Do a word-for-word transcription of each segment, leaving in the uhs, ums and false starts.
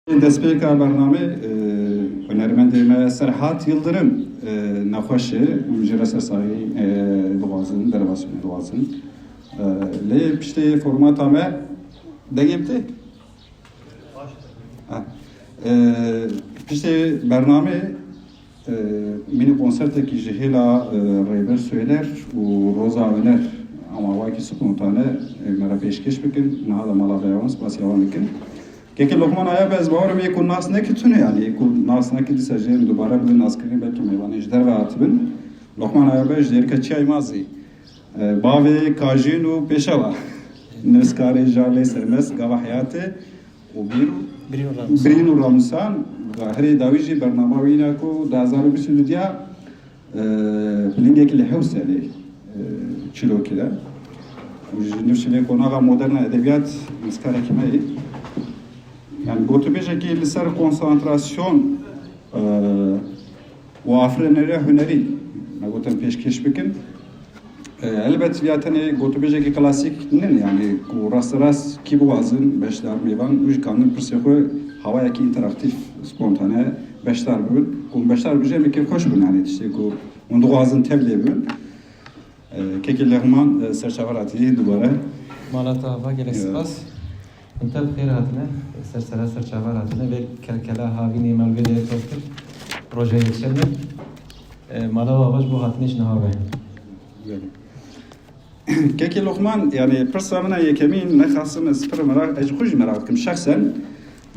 Destpêka bernamê, e, hunermendê me Serhat Yildirim, e, nexweş e. Em jê re sersaxî, e, dixwazin, derbasî dixwazin. E, lê piştê formata me dengê bi tê? Ha. E, piştê bernamê, e, mînî konsertekî ji hêla, e, Rêber Soyler û Roza Öner, ama wekî spontane, e, me re pêşkêş bikin. Niha de mala vêya wan, spasiya wan dikin. Kekê Lokman Ayabe, ez bawerim yê ku nas nekitune, yani yê ku nas nekit dîsa jê em dubare bibin naskirin, belkî mêvanê ji derve hatibin. Lokman Ayabe ji Dêrika Çiyayê Mazî. E, bavê Kajîn û Pêşewa. Nivîskarê Jar Lê Sermest, Gava Heyatê û Bîr û Birîn û Ramûsan. Birîn û Ramûsan, herê dawî jî bernama wî ne ku du hezar û bîst û du diya, e, pilingekî li Hewselê, e, çîrokê de. Û ji nifşê vê qonaxa moderna edebiyat nivîskarekî me ye. Yani gotûbêjekî li ser konsantrasyon, e, û afirîneriya hunerî me gotin pêşkêş bikin. E, helbet viya tenê gotûbêjekî klasîk nin, yani ku rasterast kî bixwazin beşdar mêvan û jî kanin pirsê xwe hawayekî înteraktîf, spontane beşdar bibin. Ku beşdar bijê me kêfxweş bin, yani tiştê ku hûn dixwazin tevlê bibin. E, Kekê Lokman, e, serçava ratî dubare. Mala te ava, gelek spas. Hûn tev xêr hatine, ser sera serçava ratine, vê kelkela havînê me li vê derê top kir, roja yekşemê. E, mala we ava ji bo hatinê ji niha ve. Kekê Lokman, yani pirsa min a yekemîn, nexasim ez pir meraq, ez ji xwe jî meraq dikim şexsen.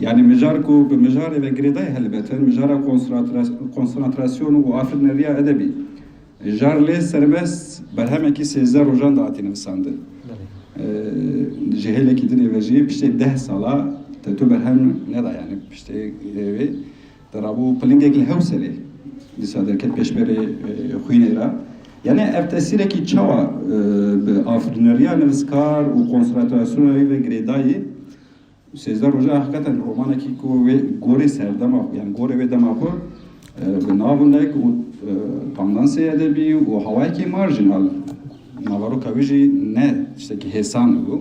Yani mijar ku bi mijarê ve girêdayî helbet e, mijara konsantra-, konsantrasyon û afirîneriya edebî. Jar Lê Sermest berhemekî sêzdeh rojan de hatî nivisandin. Belê. Ee, ji hêlekî din ê ve jî piştê deh sala te tu berhem neda, yani piştê, e, wê te rabû pilingek li Hewselê dîsa derket pêşberê, e, xwînê re. Yani ev tesîrekî çawa, e, bi afirîneriya nivîskar û konsantrasyona wî ve girêdayî? Sêzdeh roja heqîqeten romanekî ku wê gorê serdema xwe, yani gorê wê dema xwe, e, bi nav û nek û, e, tandansê edebî û hawayekî marjînal, naveroka wê jî ne tiştekî hêsan bû.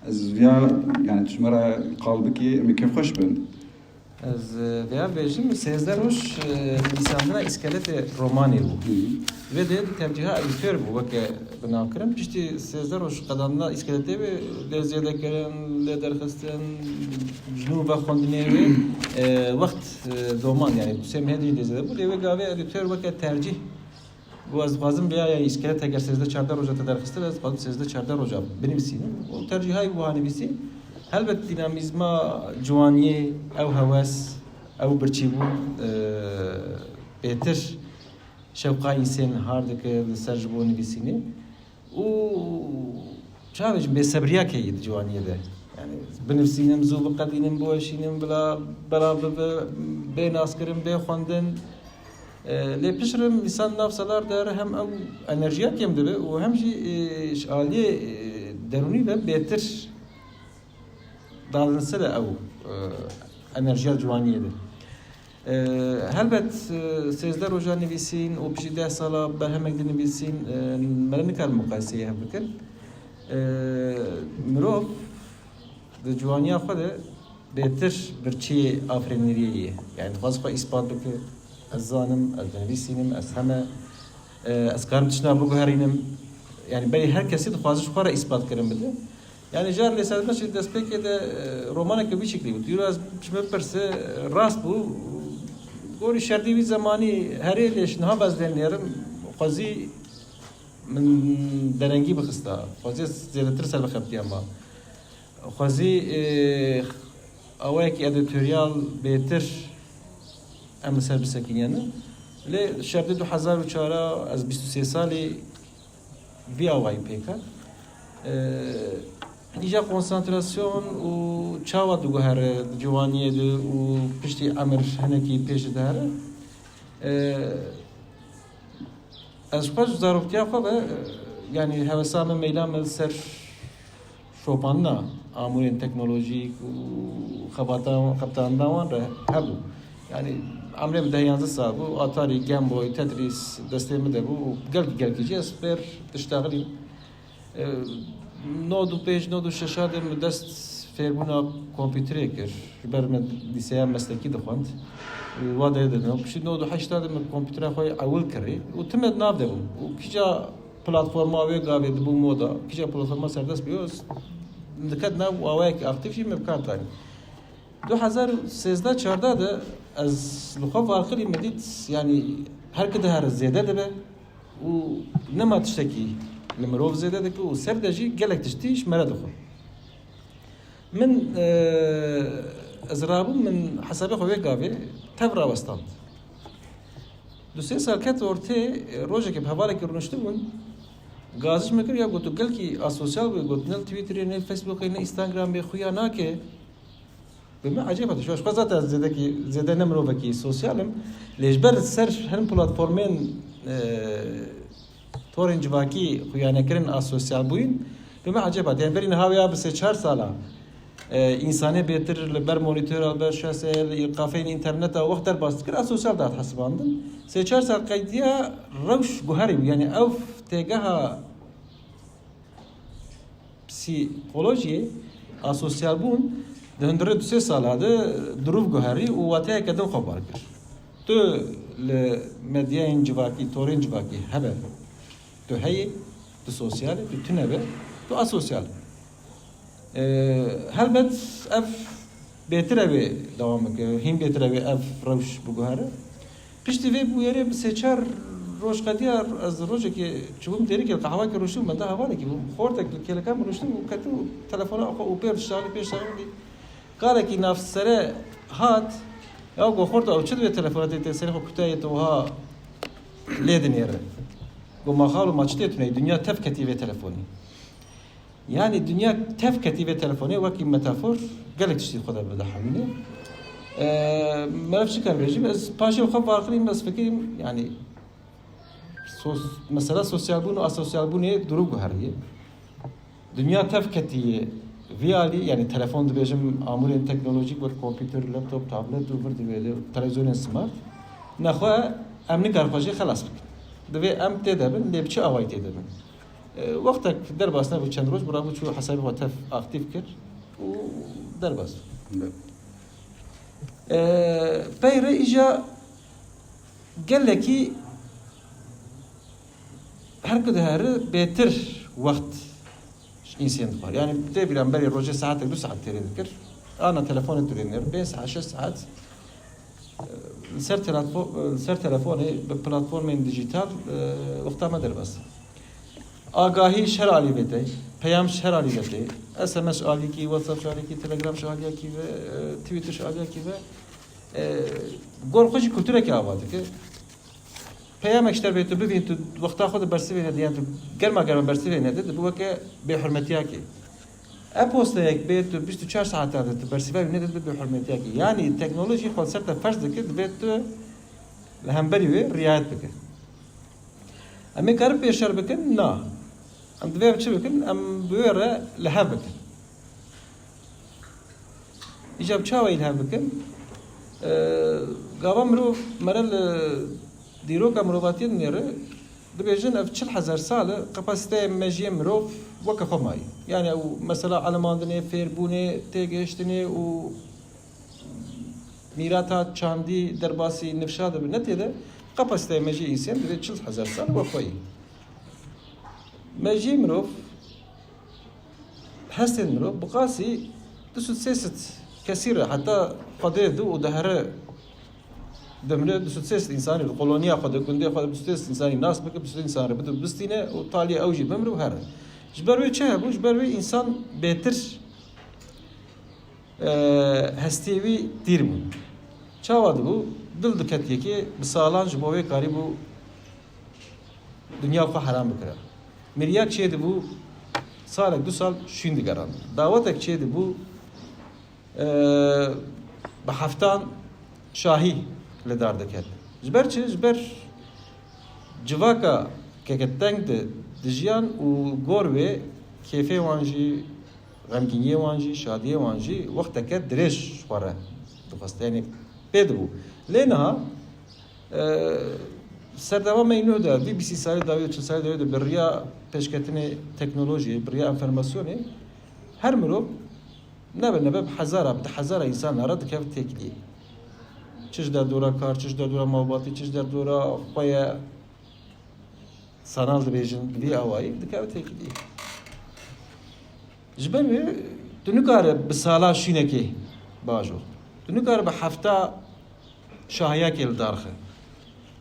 Ez viya, yani tu ji me re qal bikî, em ê kêfxweş bin. Ez, e, vêya bêjim, sêzdeh roj, e, nivîsandina îskeletê romanê bû. Hı. Vê de di tevcîha edîtor bû, weke bi nav kirin. Piştî sêzdeh roj qedandina îskeletê wê lê zêde kirin, lê derxistin, ji nû vexwendinê wê, e, wext, e, doman, yani du sê mehê din lê zêde bû. Lê wê gavê edîtor weke tercîh Got, ez dixwazim vêya, yani îskelet eger sêzdeh çardeh roja te derxistin, ez dixwazim sêzdeh çardeh roja binivîsînim. Û tercîhayî wiha nivîsî. Helbet dînamîzma ciwaniyê, ew hewes, ew birçîbûn, e, bêtir şewqa însên har dike li ser ji bo nivîsînê. Û çawa bêjim, bêsebriyek heye di ciwaniyê de. Yani binivîsînim, zû biqedînim, biweşînim, bila bela bibe, bê naskirin, bê xwendin. E, lê piştre însan nav selar de here hem ew enerjiya kêm dibe û hem jî, e, ji aliyê, e, derûnî ve bêtir dadinse de ew, e, enerjiya ciwaniyê de. E, helbet, e, sêzdeh roja nivîsîn û piştî deh sala berhemek dinivîsîn, e, me re nikarin muqayeseyê hev bikin. E, mirov di ciwaniya xwe de bêtir birçiyê afirîneriyê ye. Yani dixwaze xwe îspat bike, ez zanim, ez dinivîsînim, ez heme, e, ez karim tiştna biguherînim. Yani berî her kesî dixwaze ji xwe re îspat kirin bide. Yani Jar Lê Sermest jî destpêkê de, e, romaneke wî şiklî bû. Dîro ez ji min pirse, rast bû. Gorî şerdî wî zemanî herê lê ji niha ez lê nêrim. Xwezî min derengî bixista. Xwezî ez zêdetir ser bixebitiyama. Xwezî, e, awayekî edîtoryal bêtir em li ser bisekînînin. Lê şerdê du hezar û çar a ez bîst û sê salî vî awayî pêk hat. E, îja konsantrasyon û çawa diguhere di ciwaniyê de û piştî emir hinekî pêş dihere. E, Ez xwe ji zaroktiya xwe ve, e, yani hewesa min, meyla min li ser şopandina amûrên teknolojîk û xebatan, xebitandina wan re hebû. Yani emrê min deh yanzdeh sal bû, Atari, Game Boy, Tetris destê min de bû û gelkî, gelkî jî ez pêr diştexilîm. E, nod û pênc, nod û şeş de min dest fêrbûna kompîterê kir. Ji ber min lîseya meslekî dixwend. Wa de de no. Piştî nod û heşt de min kompîtera xwe ewil kirî. Û tim ez nav de bûm. Û kîja platforma wê gavê dibû moda, kîja platforma serdest bû, diket nav awayekî aktîf jî min bi kar danî. Du hezar û sêzdeh çardeh de ez li xwe farqilî min dît, yanî her ki dihere zêde dibe û nema tiştekî li mirov zêde dike û ser de jî gelek tiştî ji me re dixwe. Min, e, ez rabûm, min hesabê xwe wê gavê tev rawestand. Du sê sal ket ortê, e, rojekê bi hevalekî rûniştibûn, gazî ji min kir, ya got, tu gelkî asosyal bûyî, got, ne li Twitterê, ne li Facebookê, ne Instagramê xuya nake. Bi min ecêb hat, ji xwe zaten zêdekî, zêde ne mirovekî sosyal im. Lê ji ber ser hin platformên, e, torên civakî xuyanekirin a sosyal bûyîn, bi min ecêb hat. Yani berî niha ya bi sê çar sala, e, însanê bêtir li ber monîtora, li ber şaseyê, li qafeyên înterneta wext derbas dikir, a sosyal dihat hesibandin. Sê çar sal qeydiya rewş guherî bû. Yani ew têgeha psîkolojiyê, asosyalbûn di hundirê du sê sala de dirûv guherî û wateyeke din xwebar kir. Tu li medyayên civakî, torên civakî hebe, tu heyê, tu sosyal î, tu tune be, tu asosyal î. E, helbet ev bêtir ew ê dewam bike, hîn bêtir ew ê ev rewş biguhere. Piştî vê bûyerê bi sê çar roj qediya ez rojekê çûbûm dêrikê li qehwekê rûştibûm, me da hevalekî bûm. Xortek li kêleka min rûştibû û ketibû telefona xwe û pê dişanî pê dişanî. Karek î navsere hat, ya got, "Xorta, ew çi divê telefona te, te serê xwe kutayê te wiha lê dinêre?" Got, "Ma xalo, ma çi tê tuneyî? Dinya tev ketî vê telefonî." Yani dinya tev ketî vê telefonê, wekî metafor gelek tiştî xwe de bidihewîne. Ee, meriv çi kar bêjim? Ez paşê xwe farqilîm, ez fikirîm, yani sos-, mesela sosyalbûn û asosyalbûnê dirû guheriye. Dinya tev ketiye vî alî, yani telefon dibêjim, amûrên teknolojîk wek kompîter, laptop, tablet û vir divê de, televizyonên smart. Nexwe em nikar xwe jê xelas bikin. Divê em tê de bin, lê bi çi awayî tê de bin? E, wextek derbas nebû, çend roj bû, rabû çû hesabê xwe tev aktîf kir û derbas bû. Evet. E, pey re îja gelekî her ku dihere bêtir wext ji însên dixwar. Yani tê bîra min berê rojê saetek du saet têrê dikir. Ana telefonê tu rê nêr, pênc saet, şeş saet. Li ser telefo-, li ser telefonê bi platformên dijîtal, e, wexta me derbas. Agahî ji her alî vê tê, peyam ji her alî vê tê, S M S alîkî, WhatsApp alîkî, Telegram alîkî ve, e, Twitter alîkî ve, e, gor xwe jî kulturekê ava dike. Peyamek ji te bê tu bivîn, tu wexta xwe di bersivê nedî, yan tu germa germa bersivê nedî, dibe weke bêhurmetiyakê. E-posteyek bê tu bîst û çar saetan de tu bersivê wî nedî, dibe bêhurmetiyakê. Yanî teknolojî xwe ser te ferz dike, divê tu li hemberî wê riayet bike. Em ê karin pêşer bikin? Na. Em divê em çi bikin? Em bi wê re li hev bikin. Îca bi çawa yî li hev bikin? Ee, gava mirov mere li dîroka mirovatiyê dinêre, dibêjin ev çil hezar sal e, kapasiteyê mejiyê mirov weke xwe mayî. Yani ew mesela elemandinê, fêrbûnê, têgihiştinê û mîrata çandî derbasî nifşa dibe, ne tê de, kapasiteyê mejiyê însên divê çil hezar sal wek xwe yî. Mejiyê mirov, hestên mirov bi qasî du sed sê sed kesî re heta Xwedê dû û dihere dimre, du sed sê sed însanî li koloniya xwe de, gundê xwe de du sed sê sed însanî nas bike, du sed însan re bide bistîne û taliyê ew jî bimre û here. Ji ber wê çi hebû? Ji ber wê însan bêtir e, hestiyê wî tîr bû. Çawa dibû? Dil diketiyekê bi salan ji bo wê karîbû dinya xwe heram bikira. Mirya çêdibû, salek du sal şûn digerand. Dawetek çêdibû, e, bi heftan şahî li dar diket. Ji ber çi? Ji ber civaka keke teng de dijiyan û gor wê kêfê wan jî, xemgîniyê wan jî, şadiyê wan jî wexteke dirêj ji xwe re dixwest. Yanî pê dibû. Lê niha, e, serdema me yî nû de, vî bîst salî dawî û çil salî dawî de bi riya pêşketinê teknolojiyê, bi riya enformasyonê, her mirov Nebe nebe bi hezara, bi hezara însan re dikeve têkiliyê. Çi ji derdora kar, çi ji derdora malbatî, çi ji derdora xwe ye, sanal dibêjin, bi vî awayî dikeve têkiliyê. Ji ber wê tu nikare bi sala şûnekê bajo. Tu nikare bi hefta şahiyakê li dar xe.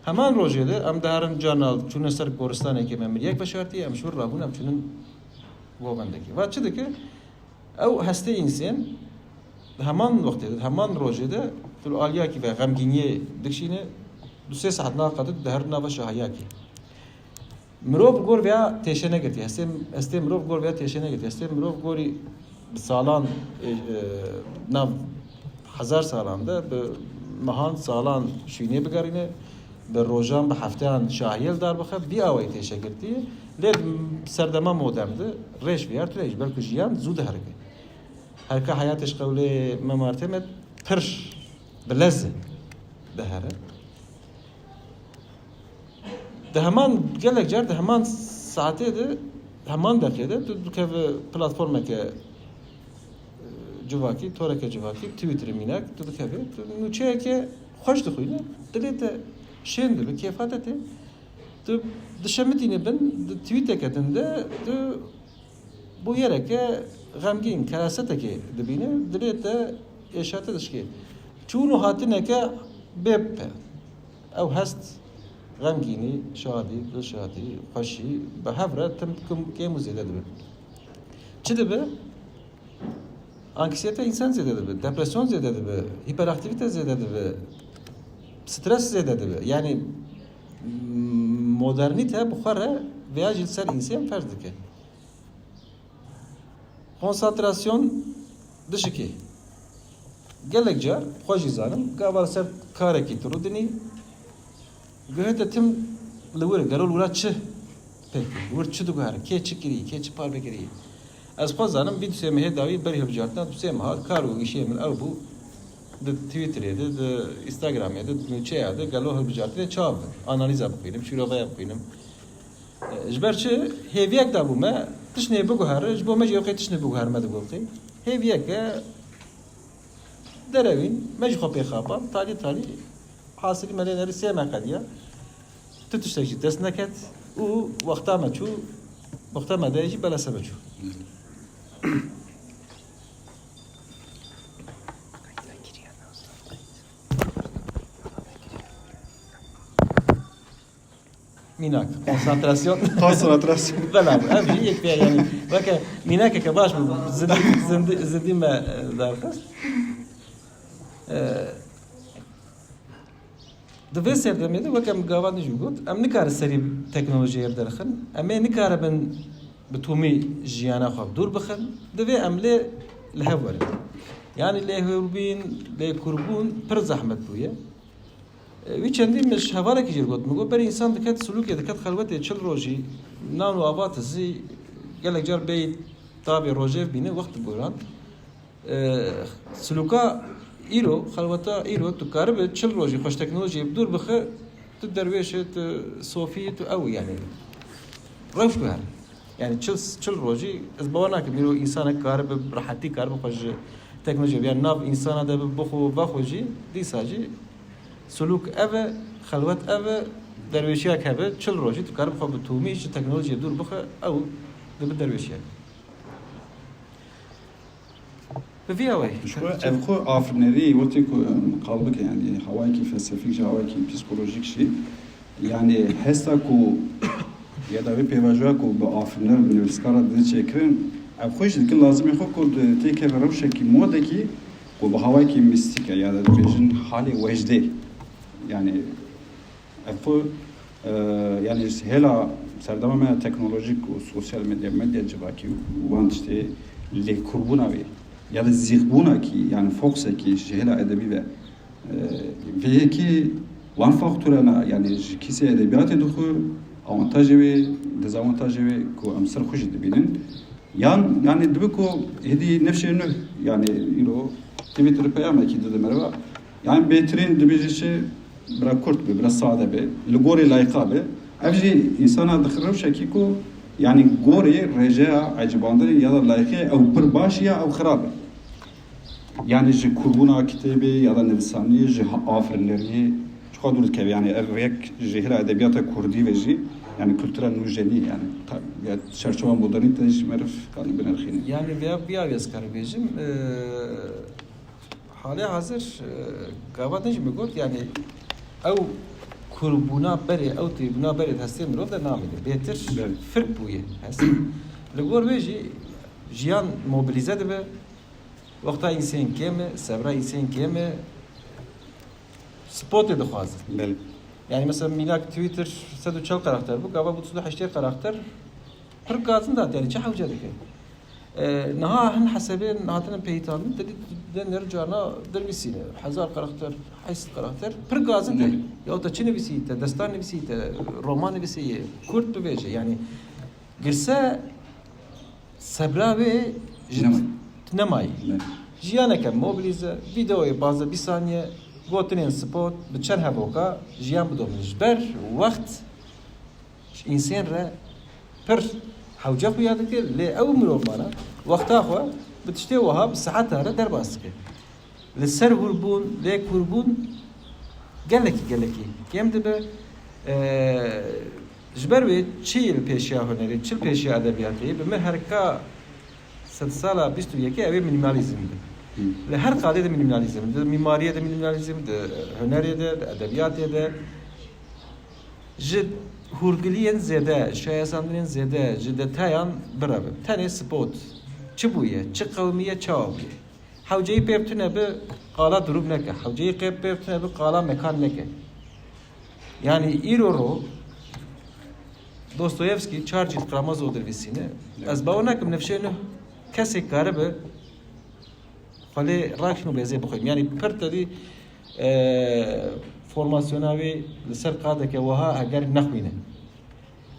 Heman rojê de em diherin carna çûne ser goristanekê me miriyek veşartî, em ji wir rabûn em çûnin govendekê. Va çi dike? Ew hestê însên di heman wextê de, di heman rojê de tu li aliyakî ve xemgîniyê dikişîne, du sê saet naqede tu diherin nava şahiyakê. Mirov gor vêya têşe negirtî. Hestê, hestê mirov gor vêya têşe negirtî. Hestê mirov gorî bi salan, e, e, nav hezar salan de, bi mehan salan şûnê bigerîne, bi rojan, bi hefteyan şahiyê li dar bixe, vî awayî têşe girtî. Lê di serdema modern de rêş viyar tune ji ber ku jiyan zû diherike. Herka heyatê ji qewlê Mem Artemet pir bi lez e dihere. Di heman, gelek car di heman saetê de, heman deqê de tu dikeve platformeke, e, civakî, toreke civakî, Twitterê mînak, tu dikeve, tu nûçeyeke xweş dixwîne, dilê te şên dibe, kêfa te tê. Tu dişemitîne bin, di tweeteke din de, tu bûyereke xemgîn, kerasetekê dibîne, dilê te êşa te dişkê. Çûn û hatineke bê pe. Ew hest, xemgînî, şadî, dilşadî, xweşî bi hev re tim kim kêm û zêde dibe. Çi dibe? Anksiyete însan zêde dibe, depresyon zêde dibe, hiperaktivite zêde dibe, stres zêde dibe. Yanî, m-, modernîte bi xwe re vêya jî li ser însan ferz dike. Konsantrasyon dişikê. Gelek car, xwe jî zanim, gava li ser karekî tu rûdinî, guhê te tim li wir e, gelo li wira çi pêk tê, li wir çi diguhere, kê çi kirî, kê çi parve kirî. Ez xwe zanim, vî du sê mehê dawî berî hilbijartina du sê meha kar û îşê min ew bû, di Twitterê de, di Instagramê de, di nûçeya de, gelo hilbijartinê çawa bibin, analîza bixwînim, şîroveya bixwînim. Ji ber çi? Hêviyek dabû me, tiştê biguhere, ji bo me jî ew qey tiştê biguhere me digot qey. Hêviyeke derewîn, me jî xwe pê xapan, talî talî, hasilî me lê nerî sê me qediya. Tu tiştek jî dest neket û wexta me çû, wexta me de jî belese me çû. Mînak, konsantrasyon. Konsantrasyon. Bela, ev jî yek pê, yanî, weke mînakeke baş bû, zindî, zindî, zindî me, e, derxist. E, di vê serdemê de, weke em gava din jî got, em nikarin serî teknolojiyê derxin, em ê nikaribin bi tomî jiyana xwe bi dûr bixin, divê em lê li hev werin. Yanî lê hûrbîn, lê kûrbûn pir zehmet bûye. E, wî çendî min ji hevalekî jî got, min got, berî însan diket silûkê, diket xelwetê çil rojî, nan û ava dizî, gelek car bêyî tabê rojê bîne, wext digoran. E, silûka îro, xelweta îro, tu karibe çil rojî xwe ji teknolojiyê bi dûr bixe, tu derwêş e, tu sofî, tu ew, yanî rewş guhere. Yanî çil, çil rojî ez bawer nakim, îro însanek karibe bi rehetî karibe xwe ji teknolojiyê, yanî nav însana de bi bixwe vexwe jî, dîsa jî silûk ev e, xelwet ev e, derwêşiyek hebe, çil rojî tu karibe xwe bi tomî ji teknolojiyê dûr bixe, ew dibe derwêşiyek. Bi vî awayî. Ji xwe, ev xwe afirnerî wextê ku, em, qal bike, yanî hawayekî felsefîk jî, hawayekî psîkolojîk jî, yanî hesta ku ya da vê pêvajoya ku bi afirner, bi nivîskar re dide çêkirin, ev xwe jî dike lazimê xwe ku di têkeve rewşekî modekî ku bi hawayekî mîstîk e ya da dibêjin halê wejdê. Yanî Ev xwe, e, yanî ji hêla serdema me ya teknolojîk û sosyal medya, medya civakî û wan tiştê lêkurbûna wê ya li zîxbûnakî, yanî foxekî ji hêla edebî ve, e, vê yekê wan faktorana, yanî ji kîsê edebiyatê dixwe, avantajê wê, dezavantajê wê ku em ser xwe jî dibînin. Yan, yanî dibe ku hêdî nifşê nû, yanî îro Twitterê peyamekî dide merva. Yanî bêtirîn dibêje çi, bira kurt be, bira sade be, li gorî layîqa be. Ev jî însana dixin rewşekî ku, yanî gorî rêjeya ecibandinê ya da layîqê ew pir baş e ya ew xirab e. Yani ji kûrbûna kitêbê ya da nivîsaniyê, ji ha-, afirîneriyê çiqa dûr dikeve. Yani ev yek ji hêla edebiyata kurdî ve jî, yani kultura nûjenî, yani ta-, ya çerçewa modernîte jî meriv kanî binirxîne. Yani veya, veya ez karim bêjim, e, halê hazir, e, gava din jî min got, yani ew kûrbûna berê, ew têbûna berê di hestê mirov de namîne. Bêtir Belê. Firk bûye hest. Li gor wê jî jiyan mobilize dibe, wexta însên kêm e, sebra însên kêm e, spotê dixwazin. Belê. Yani mesela mînak Twitter sed û çel karakter bû, gava bû du sed û heştê karakter, pir gazin dat, yani çi hewce dike? E, niha hin hesebên hatine peyîtandin, te dît, de ner carna dinivîsîne. Hezar karakter, heyt sed karakter, pir gazin de. Belê. Ya te çi nivîsî, te destan nivîsî, te roman nivîsî, kurt bivêje. Yani girse sebra wê ji Nemayî. Nemayî. Ne. Jiyaneke mobilîze, vîdeoyê pazdeh bîst saniye, gotinên spot, bi çend hevoka jiyan bidomîne. Ji ber wext ji însên re pir hewce xuya dike, lê ew mirovana wexta xwe bi tiştê wiha bi saeta re derbas dike. Li ser hûrbûn, lê kûrbûn gelekî, gelekî kêm dibe. Eee, ji ber wê çi li pêşiya hunerê, çi li pêşiya edebiyatê, bi min herika sedsala bîst û yekê ew ê minîmalîzm be. Hı. Li her qadê de minîmalîzm, di mîmariyê de minîmalîzm, di hunerê de, di edebiyatê de. Ji hûrgiliyên zêde, şayestandinên zêde, ji detayan bireve. Tenê spot. Çi bûye? Çi qewimiye? Çawa bûye? Hewceyî pê tune bi qala dirûv neke. Hewceyî qê pê tune bi qala mekan neke. Yani îro ro Dostoyevskî çar cîld Karamazov dinivîsîne. Evet. Ez bawer nakim nifşê nuh kesê karibe xwe lê rakîn û bêzê bixwînim. Yani pir tedî, e, formasyona wê li ser qadeke wiha heger nexwîne.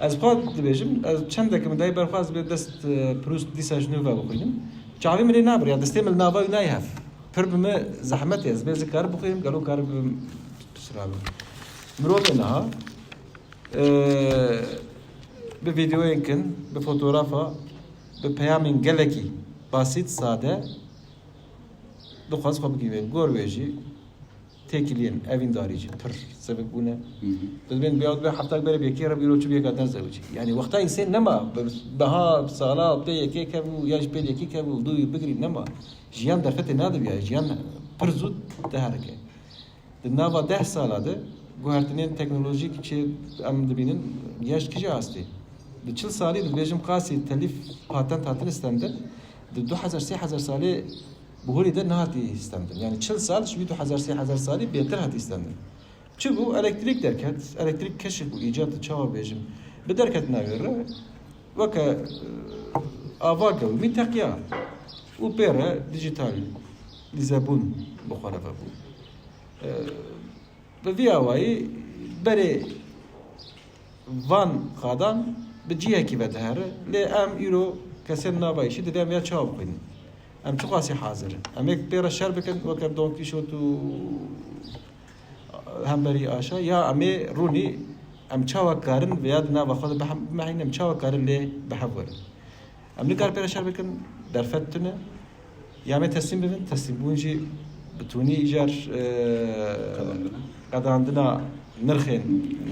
Ez xwe dibêjim, ez çendeke min dayî berxwe ez bê dest, e, Proust dîsa ji nû ve bixwînim. Çavê min lê nabir, ya destê min li nava wî nayê hev. Pir bi min zehmet e, ez bê ez ê karim bixwînim, gelo karim bibim pişirabim. Mirovê niha, e, bi vîdeoyên kin, bi fotografa, bi peyamên gelekî basît, sade, dixwaz xwe bigihîne gor wê jî. Têkiliyên evîndarî jî pir zivik bûne. Hı hı. Tu dibên biya dibe heftak berê bi yekê re bîro çi bi yeka din zewicî. Yani wexta însên nema, bi-, biha sala pê yekê kevû ya jî pê yekê kevû dû wî bigirî nema. Jiyan derfetê nadibiya, jiyan pir zû diherike. Di nava deh sala de guhertinên teknolojîk çê em dibînin, ya ji kîja astê? Di çil salî dibêjim qasî telîf patent hatin stendin, di du hezar sê hezar salê bihurî de nehatî stendin. Yani çil sal ji wî du hezar sê hezar salî bêtir hatî stendin. Çi bû? Elektrîk derket, elektrîk keşif bû, îcat çawa bêjim. Bi derketina wê re weke, e, ava gewimî teqiya û pê re dijitalîzebûn bi xwe re vebû. E, Bi vî awayî berê van qadan bi cihekî ve dihere, lê em îro kesên nava îşî divê em ya çawa bixwînin? Em çiqasî hazir in? Em ê pê re şer bikin weke Don Kîşot û hemberî aşa, ya em ê rûnî em çawa karin vêya di nava xwe de bihem-, bimehînin, em çawa karin lê bi hev werin? Em nikar pê re şer bikin, derfet tune. Ya me teslîm bibin, teslîmbûn jî bi tunî îcar, e, Qedandina. qedandina nirxên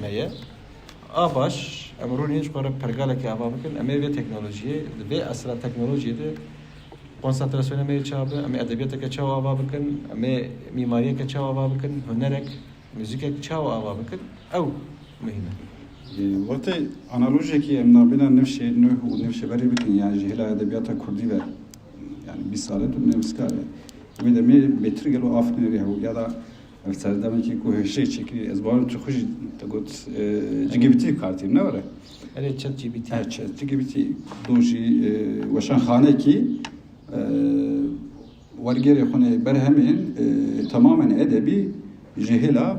me ye. A baş, em rûnîn ji xwe re pergalekê ava bikin. Em ê vê teknolojiyê, di vê esra teknolojiyê de konsantrasyona me yê çawa be, em ê edebiyateke çawa ava bikin, em ê mîmariyeke çawa ava bikin, hunerek, muzîkek çawa ava bikin, ew muhîm e. Wextê analojekî em nabêna nifşê nuh û nifşê berê bikin, yani ji hêla edebiyata kurdî ve, yani bîst sal e tu nivîskar e. Wê demê bêtir gelo afirînerî hebû ya da ev serdemekî ku hêşê çêkirî, ez bawerim tu xwe jî te got, e, G P T kartî ne were? Erê, Chat G P T. He, Chat G P T do jî, e, weşanxanekî, e, wergerê xwe nê berhemên, e, temamen edebî ji hêla,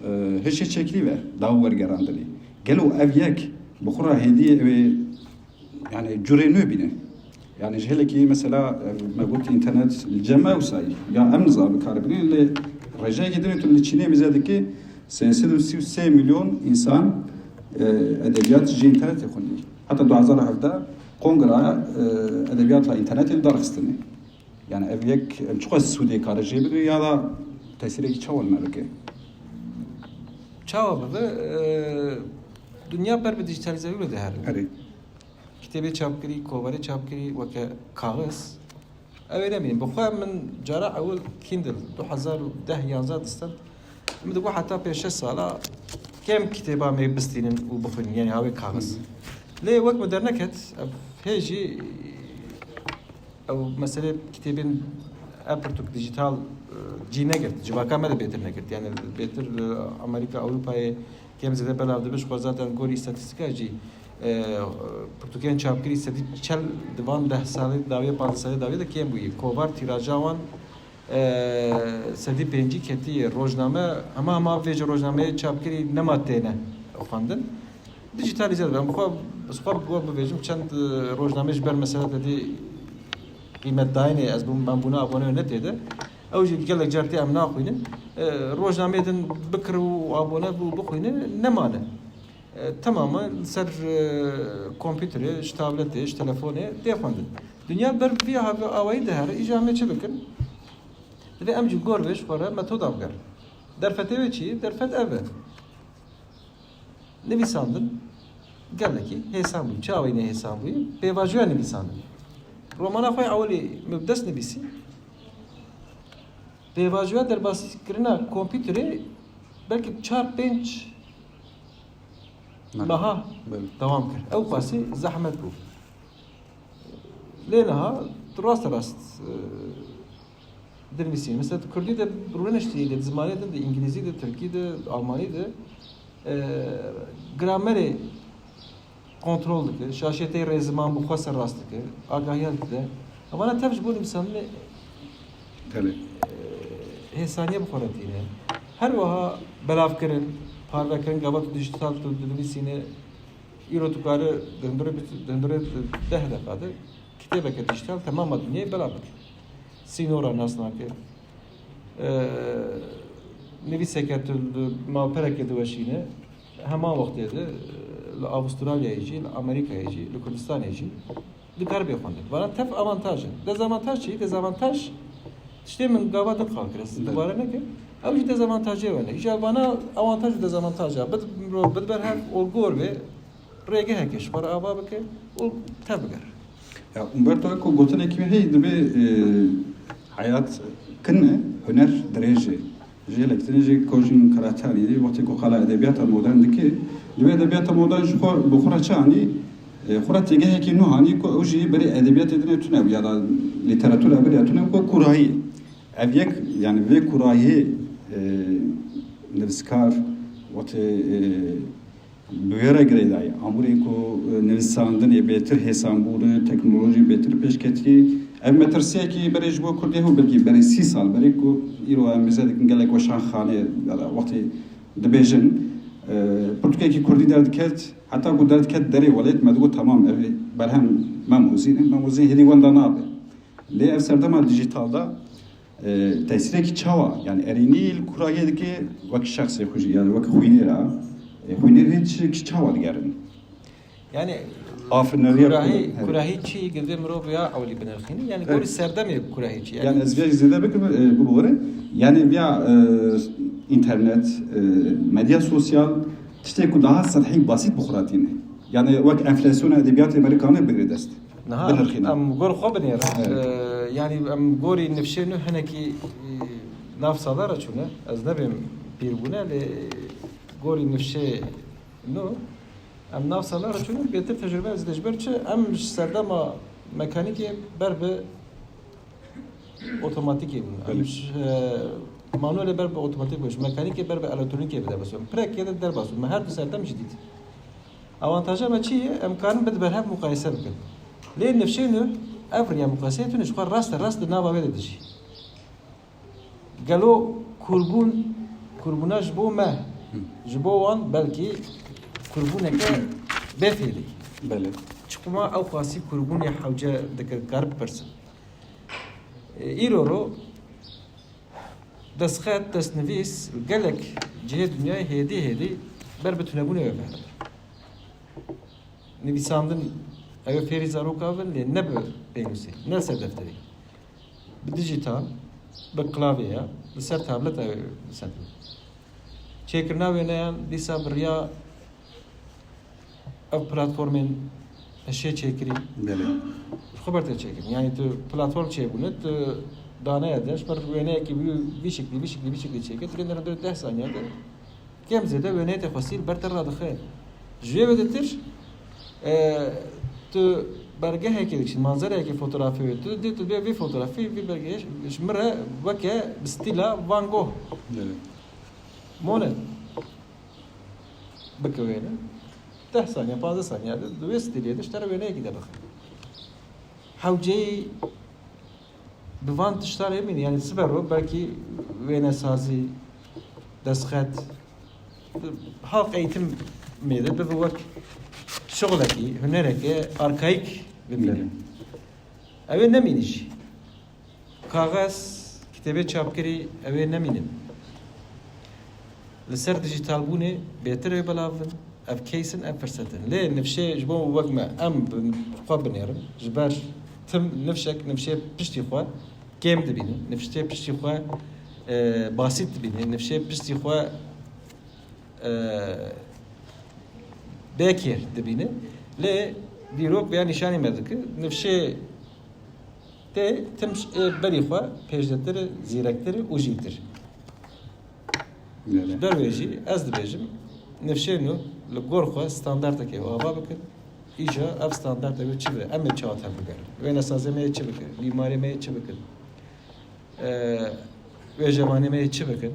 e, hişê çekirî ve daw wergerandinê. Gelo ev yek bi xwe re hêdiyê ew ê, yani curê nû bîne? Yani ji hêlekî mesela, e, me got înternet li cem ew sayî ya em niza bi kar bînin lê rêjeyekî din tu li Çînê mize dikî sê sed û sî û sê milyon însan, e, edebiyat ji înternetê xwendî. Heta du hezar û hevdeh kongra, e, edebiyata înternetê li dar xistinê. Yani ev yek, em çiqas sûdê kare jê bibe ya da tesîrekî çawa li me bike? Çawa bibe? E, dinya ber bi dijîtalîzebûnê de here. Erê. Kitêbê çapkirî, kovarê çapkirî weke kaxiz. Ew ê nemînin. Bi xwe min cara ewil Kindle du hezar û deh yanzdeh distend. Min digot heta pênc şeş sala kêm kitêba me bistînin û bixwînin. Yani hawê kaxiz. Lê wek min derneket, ev hê jî ew meselê kitêbên e pirtûk dijital, e, cî negirt. Civaka me de bêtir negirt. Yani bêtir, e, Amerîka, Ewropayê kêm zêde belav dibe. Ji xwe zaten gorî îstatîstîka jî, e, pirtûkên çapkirî sedî çel di van deh salê dawiye, panzdeh salê dawiye de kêm bûyî. Kovar tîraja wan, e, sedî pêncî ketiye. Rojname hema hema vêce rojnameyê çapkirî nema têne xwendin. Dijîtalîze dibe. Em xwe, ez xwe bi we bibêjim, çend, e, rojnameyê ji ber mesela te dî qîmetdayînê, ez bûm, em bûna abone ne tê de. Ew jî gelek car tê em naxwînin. E, rojnameyê din bikir û abone bû bixwîne, nemane. E, temama li ser, e, kompûterê, ji tabletê, ji telefonê tê xwendin. Dinya ber vî have-, awayî dihere, îja em ê çi bikin? Divê em jî gor vê ji xwe re metoda bigerin. Derfetê wê çi ye? Derfet ev e. Nivîsandin gelekî hêsan bû. Çi awayî nehêsan bûyî? Pêvajoya nivîsandinê. Romana xwe ya ewilî min bi dest nivîsî. Pêvajoya derbasîkirina kompûterê belkî çar pênc meha dewam kir. Ew qasî zehmet bû. Lê niha tu raste rast, e, dinivîsî. Mesela tu kurdî de rûniştî, lê di zimanê din de, îngilîzî de, tirkî de, almanî de, e, gramerê kontrol dike, şaşeteyê rê ziman bi xwe serrast dike, agahiya dide. Evana tev ji bo nivîsandinê, e, hêsaniye bi xwe re tîne. Her wiha belavkirin, parvekirin, gava tu dijîtal tu dinivîsîne, îro tu kare di hundirê, di hundirê deh deqa de kitêbeke dijîtal temama dinyayê belav bike. Sînora nas nake. E, nivîseke tu li malpereke diweşîne, heman wextê de, e, li Avustralyayê jî, li Amerîkayê jî, li Kurdistanê jî dikare bê xwendin. Vana tev avantaj in. Dezavantaj çi? Dezavantaj tiştê min gava din qal kir, ez dubare nekim. Ew jî dezavantajê we ne. Îja vana avantaj û dezavantaja bid mirov, bid ber hev û gor bê, rêgeheke ji xwe re ava bike û tev bigere. Ya, Umberto Eco gotinekî wî heye, dibê, e, heyat kin e, huner dirêj e. Ji gelek tune jî Kojin Karaçanî, wextê ku xala edebiyata modern dike, dibê edebiyata modern ji xwe bi xwe re çi anî, e, xwe re têgehekî nû anî ku ew jî berê edebiyatê din tune bû ya da lîteratûra berê tune ku kurayî. Ev yek, yani vê kurayî, e, nivîskar, wextê, e, Bi wê re girêdayî, amûrên ku, e, nivîsandinê bêtir hêsan bûne, teknolojî bêtir pêş ketî. Ev metirsiyekî berê ji bo Kurdê hû belkî berê sî sal berê ku îro em mêze dikin gelek weşanxanê ya da wextê dibêjin, e, pirtûkekî Kurdî derdiket, heta ku derdiket derê welêt me digot, tamam, ev berhem Mem Ozîn e, Mem Ozîn hêdî wenda nabe. Lê ev serdema dijîtal de, e, tesîrekî çawa, yani erênî li kurayê dike wek şexsê xwe jî, yani wek xwînêra, e, xwînêr hê tiştekî çawa digerin? Yani Afirneriya kurahî, kurahî çi girê mirov ya ewlî binirxînî? Yani gorî serdemê kurahî çi? Yani, yani ez vê zêde bikim, e, bibore. Yani vêya, e, înternet, e, medya sosyal, tiştê ku daha sethî, basît bi xwe re tîne. Yani wek enflasyona edebiyatê Amerîkanê bigire dest. Niha binirxîne. Em gor xwe binêrin. Evet. Ee, yani em gorî nifşê nû hinekî, e, nav sala re çûne. Ez nebêm pîr bûne, lê gorî nifşê nû em nav sala re çûne, bêtir tecrube ez de ji ber çi? Em ji serdema mekanîkê ber bi otomatîkê bûn. Em ji, e, manuelê ber bi otomatîk bûn. Ji mekanîkê ber bi elektronikê bi derbas bûn. Pirek yê de derbas bûn. Me her du serdem jî dît. Avantaja me çi ye? Em karin bi di berhev muqayese bikin. Lê nifşên ev riya muqayeseyê tune ji xwe raste rast di nava wê de dijî. Gelo kûrbûn, kûrbûna ji bo me, ji bo wan belkî kûrbûneke bê fêlî. Belê. Çiqûma ew qasî kûrbûnê hewce dikir, dikar bipirsin. E, îro ro destxet, destnivîs li gelek cihê dinyayê hêdî hêdî ber bi tunebûnê ve ve. Nivîsandin, ew ê fêrî zaroka bin, lê ne bi pênûsê, ne li ser defterê. Bi dijital, bi klavyeya, li ser tablet ew li ser. Çêkirina wêneyan dîsa bi riya ev platformên hişê çêkirî. Belê. Xwe ber te çêkirin. Yani tu platform çêbûne, tu daneya de, ji ber wêneyekî wî, vî şeklî, vî şeklî, vî şeklî çêkir, tu lê deh saniye de kêm zêde wêneyê te xwestî li ber te radixe. Ji wê ve ditir, e, tu bergehekê dikişî, manzereyekê fotografî wê, tu dê tu dibê vî fotografî, vî belgeyê ji min re weke bi stîla Van Gogh. Evet. Mone bike wêne. Deh saniye, panzdeh saniye de di wê stîlê de ji te re wêneyekî derdixe. Hewceyî bi van tiştan hemî, yani siber o, belkî wênesazî, destxet, halk eğitimê de bibe wek şixulekî, hunereke arkaîk bimîne. Evet. Ew ê nemîne jî. Kaxez, kitêbê çapkirî, ew ê nemînin. Li ser dijîtalbûnê bêtir ê belav bin. Ev case in, ev firset in. Lê nifşê ji bo wek me, em bi xwe binêrin. Ji ber tim nifşek, nifşê piştî xwe kêm dibînin. Nifşê piştî xwe, e, basît dibînin. Nifşê piştî xwe, e, bêkêr dibînin. Lê dîrok vêya nîşanî me dike. Nifşê tê tim, e, berî xwe pêşdetir, zîrektir û jîtir. Belê. Ji ber wê jî ez dibêjim, nifşên nû li gor xwe standartekê ava bikin, îja ev standartê wê çi be? Em ê çawa tevbigerin? Wênesazê me yê çi bikin? Mîmarê me yê çi bikin? Ee, wêjevanê me yê çi bikin?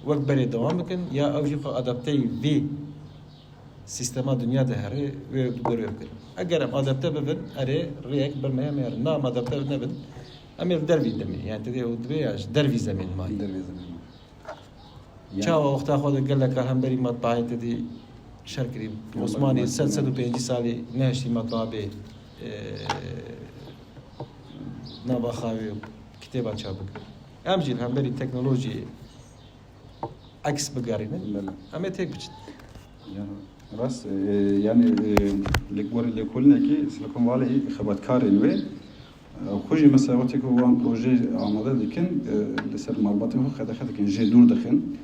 Wek berê dewam bikin ya ew jî xwe adapteyî vî sîstema dinya de herê wê bi gor wê bikin? Eger em adapte bibin, erê rêyek ber me heye me herin. Na em adapte nebin, em ê li dervî dimînin. Yani tedê û dibê ya ji dervî zemîn mayî. Dervê zemîn. Çawa wexta xwe de gelek hemberî matbaayê te dî şer kirî. Osmanî sed, sed û pêncî salî nehiştî matbaa bê, e, nava xawê kitêba çap bike. Em jî li hemberî teknolojiyê eks bigerînin. Belê. Em ê têk biçin. Ya, rast, e, yani, e, li gorî lêkolînekî Silicon Valley xebatkarên wê, e, xwe jî mesela wextê ku wan projeyê amade dikin, e, li ser malbatên xwe qedexe dikin, jê dûr dixin.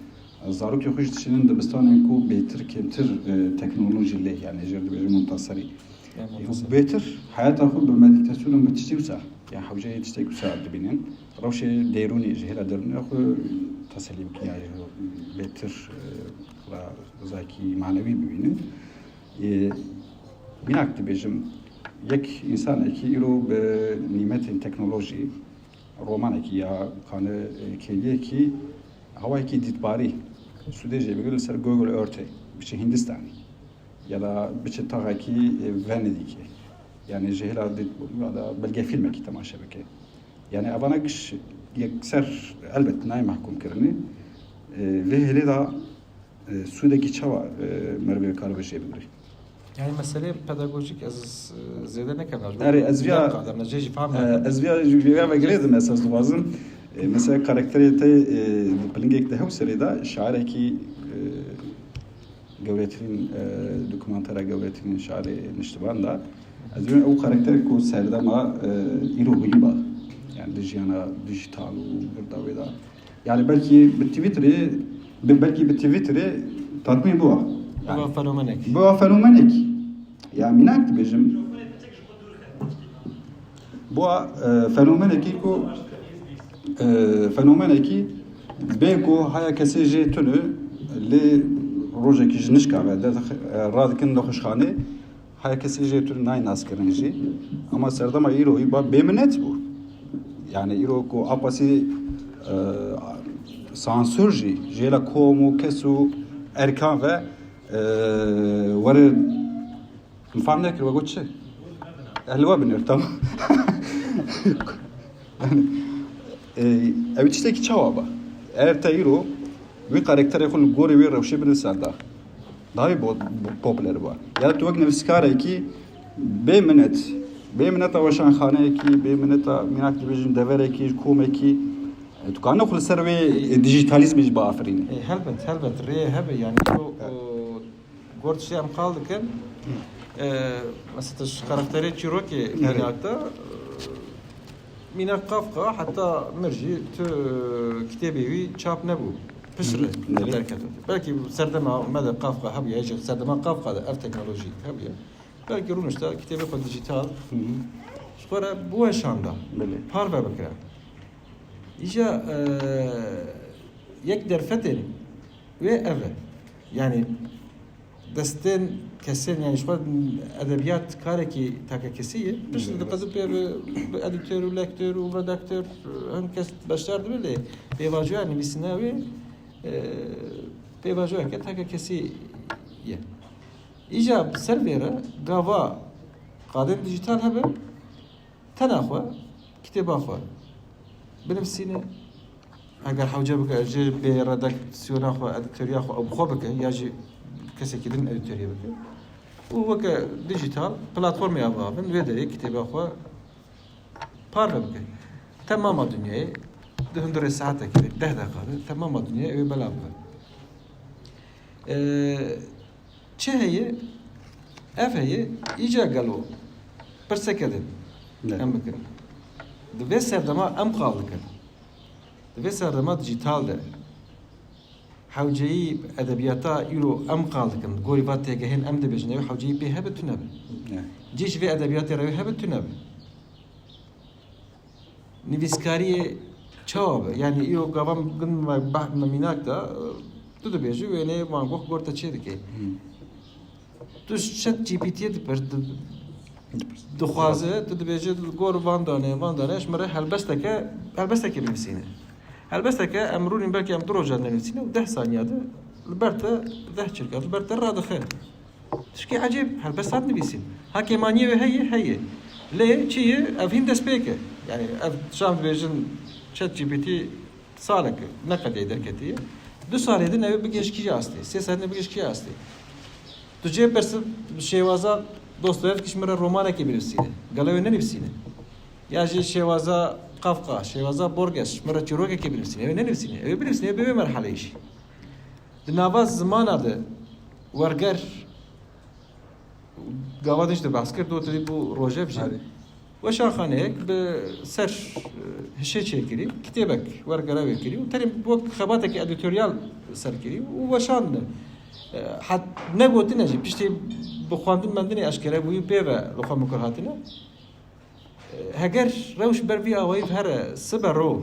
E, zarokê xwe jî dişînin dibistanên ku bêtir, kêmtir, e, teknolojî lê, yani jê re dibêjin Montessori. Ya, Montessori. Bêtir heyata xwe bi medîtasyon û bi tiştî wisa, ya hewceyê tiştek wisa dibînin. Rewşê derûnî, ji hêla derûnî xwe teselî bikin, ya jî bêtir, e, xwe rizayekî manewî bibînin. Ê, mînak dibêjim, yek însanekî îro bi nîmetên teknolojî, romanekî ya kane, e, kêliyekî, hawayekî dîtbarî, sûdê jê bigire li ser Google Earth'ê, biçe Hindistanê, ya da biçe taxekî, e, Venedîgê. Yani ji hêla dît-, ya da belgefîlmekî temaşe bike. Yani evana giş yekser elbet nayê mehkûm kirinê. E, vê hêlê de e, sûdekî çawa, e, merivê karibe jê bigire? Yani meseleyê pedagojîk ez, e, zêde nekem. Erê, ez viya, Em jê jî fam e, nakin. Ez viya, viya vegirêdim, esas dixwazim. E, mesela karakterê te, e, di pilingek de hew serê de şairekî, e, gewretirîn, e, dokumantera gewretirîn şairê niştiban da. Ez dibêm ew karakter ku serdema, e, îro bigî ba. Yani di jiyana dijital û birda wê de. Yani belkî bi Twitterê, bi-, belkî bi Twitterê tatmîn bûa. Yani, Biba fenomenek. Biba fenomenek. Ya mînak dibêjim. Bûa, e, fenomenekî ku, e, fenomenekî bê ku haya kesê jê tune lê rojekî ji nişka ve derdixe-, e, radikin nexweşxanê. Her kesî jê tu nayê naskirin jî. Ama serdema îro ba bêminet bû. Yani îro ku apasî, e, sansûr jî, jê la kom û kes û erkan ve, e, were, min fam nekir, we got çi? Ehli we binêr, tamam. Yani, e, ev tiştekî çawa ba? Eğer te îro wî karakterê xwe li gorî wê rewşê bidin ser da. Daha wî bo-, bo-, popüler bû. Ya tu wek nivîskarekî bê minet, bê mineta weşanxaneyekî, bê mineta mînak dibêjin deverekî, komekî, e, tu kanî xwe li ser wê, e, dijîtalîzmê jî biafirînî. E, helbet, helbet, rê hebe, yani, o, o, gor tiştê em qal dikin, e, mesela, tu ji karakterê çîrokê, evet, mînak de, e, Mîna Kafka heta mir jî tu kitêbê wî çap nebû. Piştre derketo. Belkî serdema me de Kafka hebûye, ya jî serdema Kafka de ev teknolojî hebûye. Belkî rûnişta kitêbê xwe dijital ji xwe re biweşanda, parve bikira. Îja, e, yek derfetên wê ev e. Yanî destên kesên, yanî ji xwe edebiyat karekî takekesî ye. Piştre diqedin pê bi, bi edîtor û lektor û redaktor, hin kes beşdar dibe lê pêvajoya nivîsîna wê, e, pêvajoyeke takekesî ye. Îja bi ser vê re gava qadên dijital hebe, tena xwe, kitêba xwe binivîsîne. Heger hewce bike, ji bê redaksiyona xwe, edîtoriya xwe ew bi xwe bike, ya jî kesekî din edîtoriye bike. Û weke dijital platformê avavin, wê derê kitêba xwe parve bike. Temama dinyayê, di hundirê saetekê de, deh deqa de, temama dinyayê ew ê belav bibe. Ee, Çi heye? Ev heye, îca gelo pirseke din em bikin. Di vê serdema em qal dikin. Di vê serdema dijital de hewceyî edebiyata îro em qal dikin. Gorî va têgehên em dibêjin, ew hewceyî pê hebe tune be. Cî ji vê edebiyatê re wê hebe tune be. Nivîskariyê çawa be? Yanî îro gava min gund me, bah, me mînak da, tu dibêjî wêneyê Van Gogh gor te çê dike. Tu ji Chat G P T'yê dipir, di-, dixwaze, tu dibêjî gor van danê, van danê, ji min re helbesteke, helbestekê binivîsîne. Helbesteke em rûnîn belkî em du roja nenivîsîne û deh saniya de li ber te, deh çirka, li ber te radixe. Tişkî ecêb, helbestat nivîsîn. Ha kêmaniyê wê heye, heye. Lê çi ye? Ev hîn destpêk e. Yanî ev şam dibêjin Chat G P T salek e, ne qedê derketiye. Du salê din ew bigêj kî astê, sê salê din bigêj kî astê. Tu cê pirsi şêwaza Dostoyevskî ji min re romanekê binivîsîne. Gelo wê nenivîsîne? Ya jî şêwaza Kafka, şêwaza Borges ji min re çîrokekê binivîsîne. Ew ê nenivîsîne. Ew ê binivîsîne, ew ê bê wê merheleyê jî. Di nava zimana de werger gava din jî de behs kir, dotê bû rojevê jî. Weşanxaneyek bi ser, e, hişê çêkirî, kitêbek wergera wê kirî û tenê wek xebatekî edîtoryal ser kirî û weşandine. E, het-, negotine jî, piştî bi xwendin mendinê eşkere bûyî pê ve li xwe mikur hatine. Heger rewş ber vî awayî here sibe ro,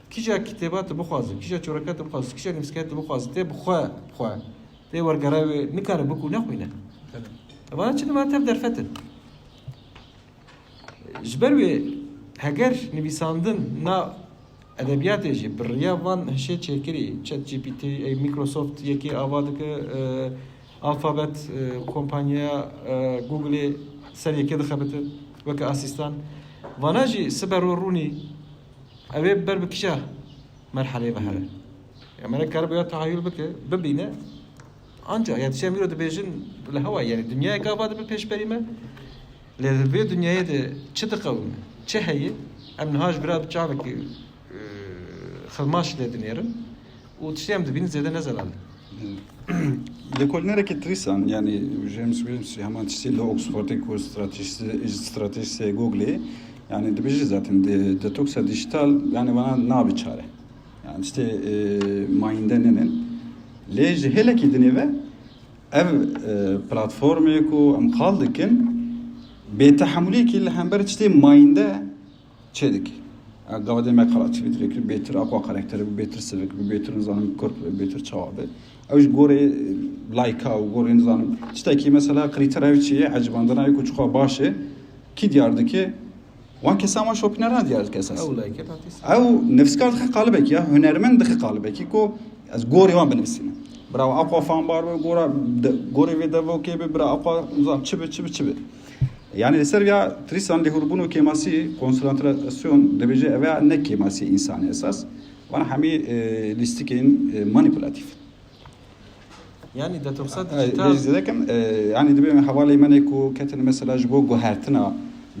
kîja kitêba tu bixwazî, kîja çîroka tu bixwazî, kîja nivîskariya tu bixwazî, tê bi xwe, bi xwe, tê wergera wê nikare bikû nexwîne. Evana çi nima tev derfet in. Ji ber wê heger nivîsandin na edebiyatê jî bi riya van hişê çêkirî, Chat G P T, ey Microsoft yekê ava dike, e, Alphabet, e, kompanya, e, Googleê ser yekê dixebite weke asîstan. Vana jî sibe ro rûnî, ew ê ber bi kîja merheleyê ve here? Ya me ne karibe ya tehayul bike, bibîne. Anca, ya dişê em îro dibêjin li hewa, yanî dinyayek ava dibe pêşberî me. Lê li vê dinyayê de çi diqewime, çi heye, em niha ji vira bi çavekî, e, xilmaş lê dinêrin û tiştê em dibînin zêde ne zelal e. Lêkolînerekî Trîsan, yanî James Williams, heman tiştê li Oxfordê ku stratejî-, stratejîsê Googlê, yanî dibêje zaten de-, detoksa dijital, yanî vana nabe çare. Yanî tiştê, e, mayînde nînin. Lê ji hêlekî dinê ve ev, e, platformê ku em qal dikin, bêtehemûliyekî li hember tiştê mayînde çêdike. Ev gava dê me qala çi bî, bêtir aqwa karakterî bi, bêtir sivik bi, bêtir nizanim kurt bi, bêtir çawa bi. Ew ji gorê, e, layka û gorê nizanim tiştekî mesela krîtera wî çi ye, ecibandina wî ku çiqas baş e, kî diyar dike? Wan kesan wan şopîneran diyar dike esas. Ew layke tatîs. Ew nivîskar dixe qalibekî ya, hunermend dixe qalibekî ku ez gorê wan binivîsînim. Bira aqwa fanbar be, gora de-, gorê vê devokê be, bira aqwa nizam çi be, çi be, çi be. Yani li ser ya Trîsan lêhûrbûn û kêmasî, konsantrasyon dibêje ev ya ne kêmasî însanî esas. Wan hemî, e, lîstikên, e, manîpulatîf. Yani detoksa dijital. Bêjî zêdekim, e, yani dibê me hevalê me ne ku ketin mesela ji bo guhertina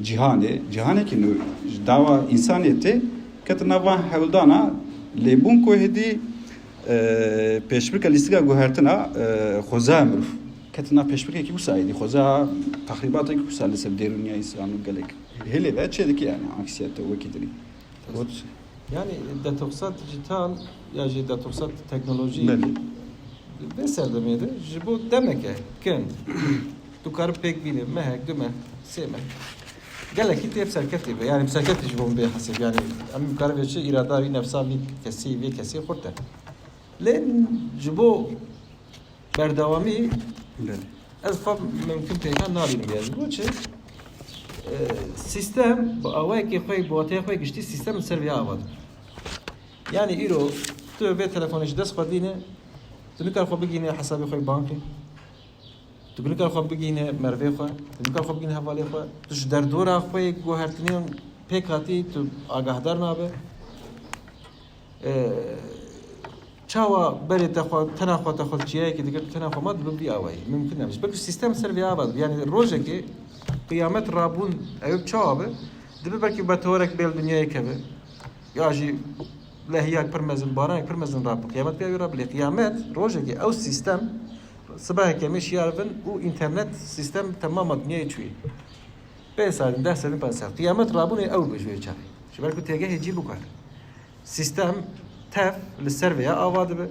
cîhanê, cîhanekî nû ji dawa însaniyetê ketin nava hewldana lêbûn ku hêdî, e, pêşbirka lîstika guhertina, e, xweza mirov. Ketina pêşbirkekî wisa êdî, xweza texrîbatekî wisa li ser dêrûniya însan û gelek. Hêlê de çê dike yani anksiyete wekî dinê. Got. Yani detoxa dijital ya jî detoxa teknolojî Belê. vê serdemê de ji bo demeke kin tu kar pêk bîne mehek, du meh, sê meh. Gelekî tê bi serkeftî be. Yani bi serkeftî ji bo min bê hesab. Yani em kar vê çi îrada wî nefsa vî kesî vê kesî xurt e. Lê ji bo berdewamî Belê. ez xwe mimkun pêkan nabînim yani. Bo çi? E, sîstem bi awayekî xwe, bi wateyê xwe giştî sîstem li ser vê ava dibe. Yani îro tu vê telefonê ji dest xwe dîne, tu nikar xwe bigîne hesabê xwe bankê. Tu nikar xwe bigîne mervê xwe, tu nikar xwe bigîne hevalê xwe. Tu ji derdora xwe yê guhertinê pêk hatî, tu agahdar nabe. E, çawa berê te xwe, tena xwe te xwe çiyayekî dikir, tu tena xwe ma dibe vî awayî. Mimkun e. Ji ber ku sîstem ser vî ava dibe. Yani rojekê qiyamet rabûn ew çawa be, dibe belkî meteorek bê li dinyayê keve. Ya jî lehiyek pir mezin, baranek pir mezin rabe. Qiyamet vî awayî rabe. Lê qiyamet rojekê ew sîstem, sibeheke me şiyar bin û înternet sîstem temama dinyayê çûyî. Pê salîn, deh salîn, panc salîn. Qiyamet rabûnê ew be ji wê çaxê. Ji ber ku têgehê cî bikar. Sîstem tev li ser vêya ava dibe.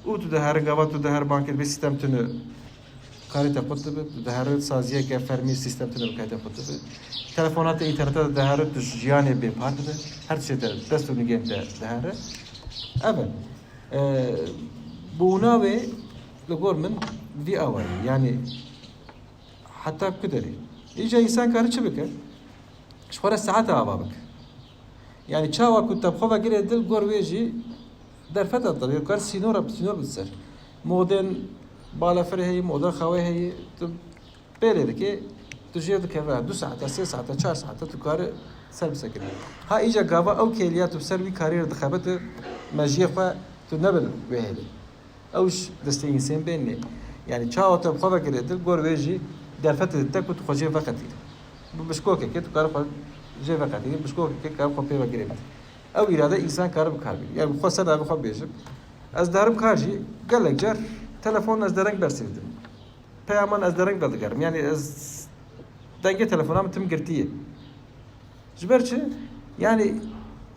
Û tu diherî gava tu diherî bankê dibê sîstem tune karê te qut dibe. Tu diherî saziyeke fermî sîstem tune bi karê te qut dibe. Telefonata înterneta de diherî tu ji jiyanê bêpar dibe. Her tiştê te dest û nigên te diherî. Ev e. E, bûna wê li gor min vî awayî. Yani heta ku derê. Îca însan kare çi bike? Ji xwe re saete ava bike. Yani çawa ku te bi xwe ve girê dil gor wê jî derfeta te, kar sînora, sînor bi ser. Modên balafirê heye, moda xewê heye, tu pêlê dike, tu jê dikeve, du saete, sê saete, çar saete tu kare ser bisekine. Ha îca gava ew kêliya tu ser wî karî re dixebite, mejiyê xwe tu nebil wê hêlê. Ew ji destê însan bên nê. Yani çawa te bi xwe vekirê dil, gor wê jî derfetê dide ku tu xwe jê veqetînî. Bi bişkokekê tu kare xwe jê veqetînî, bişkokekê kare xwe pê ve girê bide. Ew îrade însan kare bi kar bîne. Yani bi xwe ser de bi xwe bêjim. Ez derim kar jî gelek car telefon ez dereng bersivdim. Peyaman ez dereng vedigerim. Yani ez dengê telefona min tim girtiye. Ji ber çi? Yani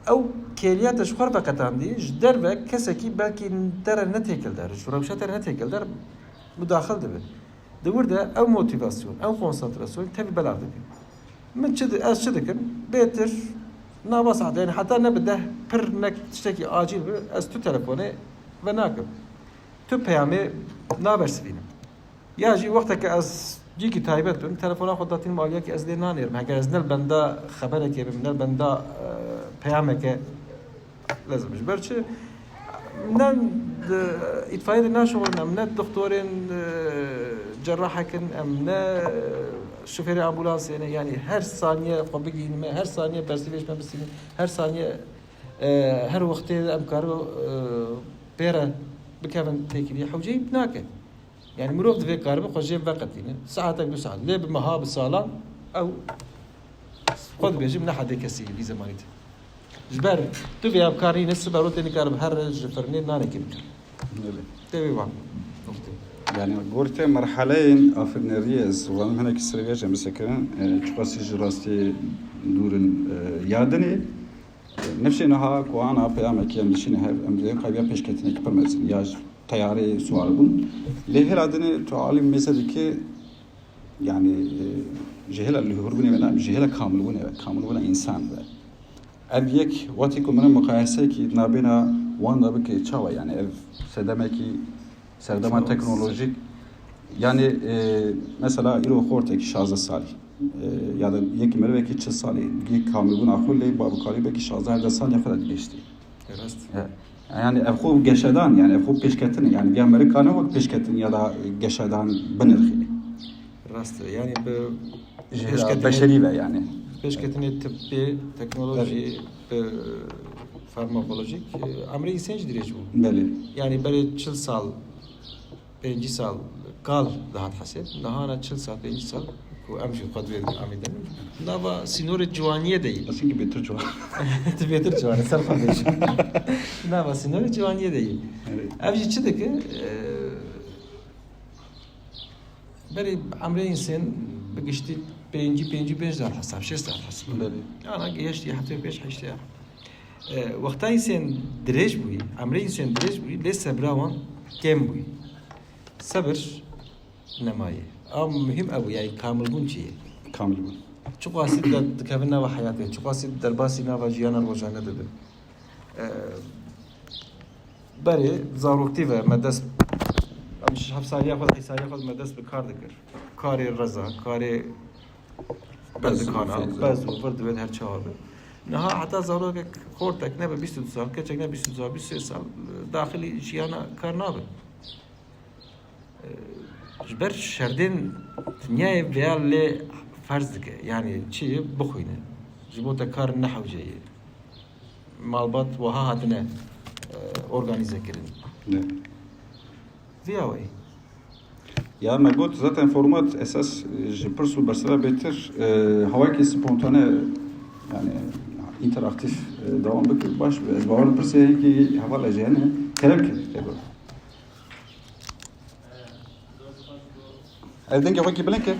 ew kêliya te ji xwe re veqetandî, ji derve kesekî belkî te re ne têkilder, ji rewşa te re ne têkilder, mudaxil dibe. Di wir de ew motîvasyon, ew konsantrasyon tevî belav dibe. Min çi di, ez çi dikim? Bêtir nava saet, yani heta ne bi deh pir ne tiştekî acîl bi, ez tu telefonê venakim. Tu peyamê nabersivînim. Ya jî wexteke ez cîkî taybet bim, telefona xwe datînim aliyekî ez lê nanêrim. Heger ez ne li benda xeberekê bim, ne li benda, e, peyameke lezim. Ji ber çi? Ne di îtfaiyê de naşixulin, em ne doktorên, e, cerrahek in, em ne, e, şofêrê ambulansê ne. Yani her saniye xwe bigihînime, her saniye bersivê ji me bistînin, her saniye, e, her wextê em karin, e, pê re bikevin têkiliyê hewceyî nake. Yani mirov divê karibe xwe jê veqetîne. Saetek, du saet. Lê bi meha, bi salan ew xwe dibêjim ne hedê kesî vî zemanî de. Ji ber tu vêya bi kar nîne, sibe rotê nikaribe here ji firnê nanekî bikir. Belê. Tevî van. Nokte. Yani gortê merheleyên afirneriyê ez wan hinek sirvêje misekirin, e, çiqasî ji rastî dûr in, e, yadinê. Nifşê niha ku ana peyamekî em dişîne hev, em dê qaybiya pêşketinekî pir mezin ya ji teyarê siwar bûn. Lê hêla dinê tu alî mêze dikê, yani, e, ji hêla lihûrbûnê ve ne, ji hêla kamilbûnê ve, kamilbûna însan ve. Ev yek wextê ku min muqayesekî nabêna wan de bike çawa, yani ev sedemekî, serdema teknolojîk, yani, e, mesela îro xortekî şazdeh salî, e, ya da yekî merivekî çil salî, gî kamilbûna xwe lê babikarî belkî şazdeh hevdeh salî xwe de digihiştî. Rast. He. Yani ev xwe geşedan, yani ev xwe pêşketin, yani ya merika ne wek pêşketin ya da geşedan binirxîne. Rast e. Yani bi Ji hêla beşerî ve yani. Pêşketinê tibbî, teknolojî, bi farmakolojîk, e, emrê însan jî dirêj bû. Belê. Yani berê çil sal, pêncî sal kal dihat hesêb. Nahana çil sal, pêncî sal ku em jî xwe divê amî de. Nava sînorê ciwaniyê de yî. Aslında bêtir ciwan. Tu bêtir ciwan, ser xwe bêjim. Nava sînorê ciwaniyê de yî. Evet. Ev jî çi dike? E, Berê emrê însan bi giştî Pêncî, pêncî pênc sal hesab, şeş sal hesab. Belê. Ana gehiştî heftê pênc, heştê. E, wexta însên dirêj bûyî, emrê însên dirêj bûyî, lê sebra wan kêm bûyî. Sebir nemayê. A muhîm ew, yani kamilbûn çi ye? Kamilbûn. Çiqasî de dikevin nava heyatê, çiqasî derbasî nava jiyana rojane dibin. E, berê zaroktî ve me dest, em şeş heft saliya xwe, heyş saliya xwe me dest bi kar dikir. Karê reza, karê berdikana, bez û vir divê her çawa be. Niha heta zarokek xortek nebe bîst û du sal, keçek ne bîst û du sal, bîst û sê sal, daxilî jiyana kar nabe. Ji ber şerdên dinyayê vêya lê ferz dike. Yani çi bixwîne. Ji bo te kar nehewce ye. Malbat wiha hatine, e, organîze kirin. Ne. Vêya wê. Ya me got zaten format esas, e, ji pirs û bersera bêtir, e, hawayekî spontane, yani interaktif, e, dewam bike baş be. Ez bawer pirsê yekî heval e jî hene kerem kir. Ev dengê xwe kî bilind kir.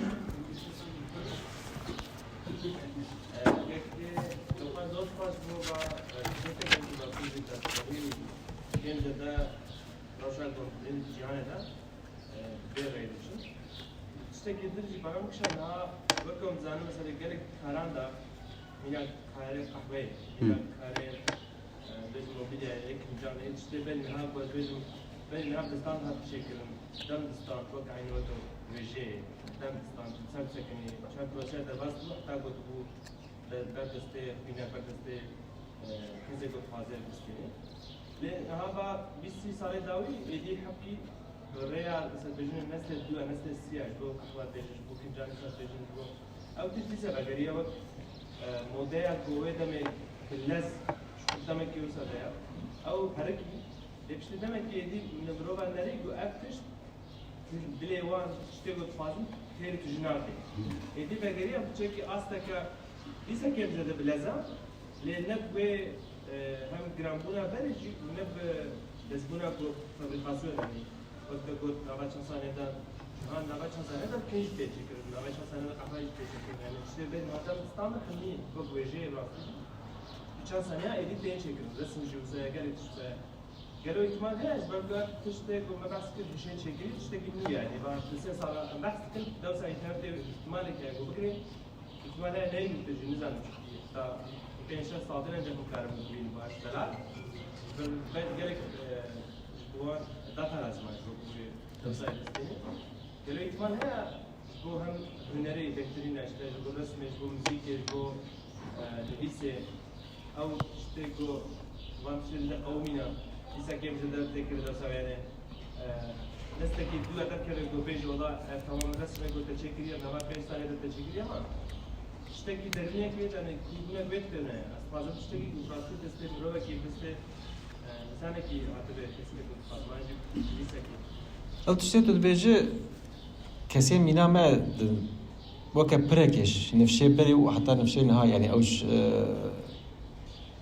Tiştekî din jî bana bikişe niha wek em dizanin, mesela gelek karan de mîna karê qehweyê, mîna karê, e, bêjin mobilyayê, ê kincanê, ê tiştê berî niha ku ez bêjim, berî niha distan hat çêkirin, dem distan, wek eynî wek wêjeyê, dem distan, çend sekinî, çend kilometre derbas bû, heta ku dibû ber-, ber destê xwîne, ber destê, e, kesê ku dixwaze bistîne. Lê niha va bîst sî salê dawî êdî hepkî rêya, mesela, bêjin neslê dû ya, neslê sî ya, ji bo qehwa bêjin, ji bo kincanê ser bêjin, ji bo ew tişt dîse vegeriya wek, e, modeya ku wê demê bi lez, ji xwe demekî wisa de ya. Ew herikî, lê piştî demekî êdî mirova nerî ku ev tişt dilê wan tiştê ku dixwazin têr tijî nake. Êdî vegeriya bi çekî asteke dîsekê bide de bi leza, lê ne bi wê, e, hem giranbûna berê jî û ne bi destbûna ku fabrîkasyon, yanî wek te got nava çend saniye de, niha nava çend saniye de kê jî tê çêkirin, nava çend saniye de qehwa jî tê çêkirin. Yanî tiştê bê niha dem standard hemî wek wêjeyê rastî jî. Bi çend saniye êdî tên çêkirin. Resim jî wisa ye, gelek tişt wisa ye. Gelo îhtimal heye ji ber ku ev tiştê ku me behs kir hişê çêkirî tiştekî nû ye. Yanî va di sê sala em behs dikin, dewsa înternetê îhtimalek heye ku bigirê. Îhtimal heye neyê nû jî nizanim çi ye. Ta pênc şeş sal din ancak bikarim bibînim baş delal. Ji ber gelek, e, ji bo wan data lazim e ji bo ku wê dewsa listeyê. Gelo îhtimal heye ji bo hem hunerê bêhtirîn e, işte ji bo resmê, ji bo muzîkê, ji bo, e, nivîsê. Ew tiştê ku van tiştê dide qewimîna, dîsa kêm ji der tê kir dersa, yanî, e, destekî dû ya derkeve ku bêje wela ev temam resmek ku te çêkiriye, nava pênc salê de te çêkiriye, ama tiştekî derûnek wê, yanî kûrbûnek wê dikevine. Ez dixwazim tiştekî ku rastî destê mirovekî, destê, e, însanekî hatibe, kesekî ku dixwazim, an jî dîsekî. Ew tiştê tu dibêjî, kesê mîna me di, weke pirekê ji nifşê berê û heta nifşê niha, yanî ew ji, e,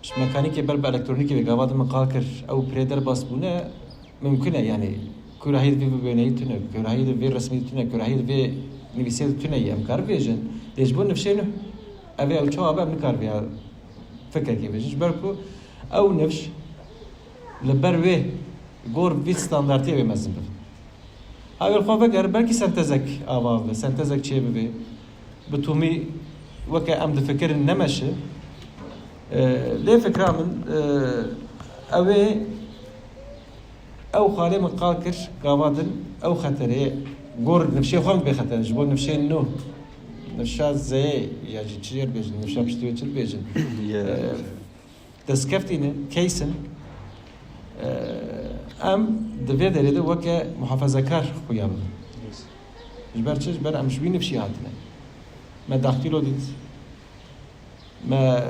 ji mekanîkê ber bi elektronîkê ve gava din min qal kir, ew pirê derbas bûne, mimkun e, yanî kûrahiyê di vê wêneyî tune, kûrahiyê di vê resmî tune, kûrahiyê di vê nivîsê di tune ye, em karin bêjin. Lê ji bo nifşê nuh, ev ê ew çawa be, em nikarin vêya fikrekê bêjin. Ji ber ku ew nifş li ber wê gor vî standartiyê wê mezin bibe. Hawêr xwe veger, belkî sentezek ava bibe, sentezek çê bibe. Bi tûmî weke em difikirin nemeşe. E, lê fikra min, e, ew ê, ew xalê min qal kir, gava din, ew xeterê, gor nifşê xwe min bê xeterê, ji bo nifşên nû, nifşa zeyê, ya jî çi jê dibêjin, nifşa piştî wê çi dibêjin. Ye. E, destkeftî ne, case in, e, em di vê derê de weke muhafazekar xuya bibin. Ji ber çi? Ji ber em ji wî nifşî hatine. Me daktîlo dît. Me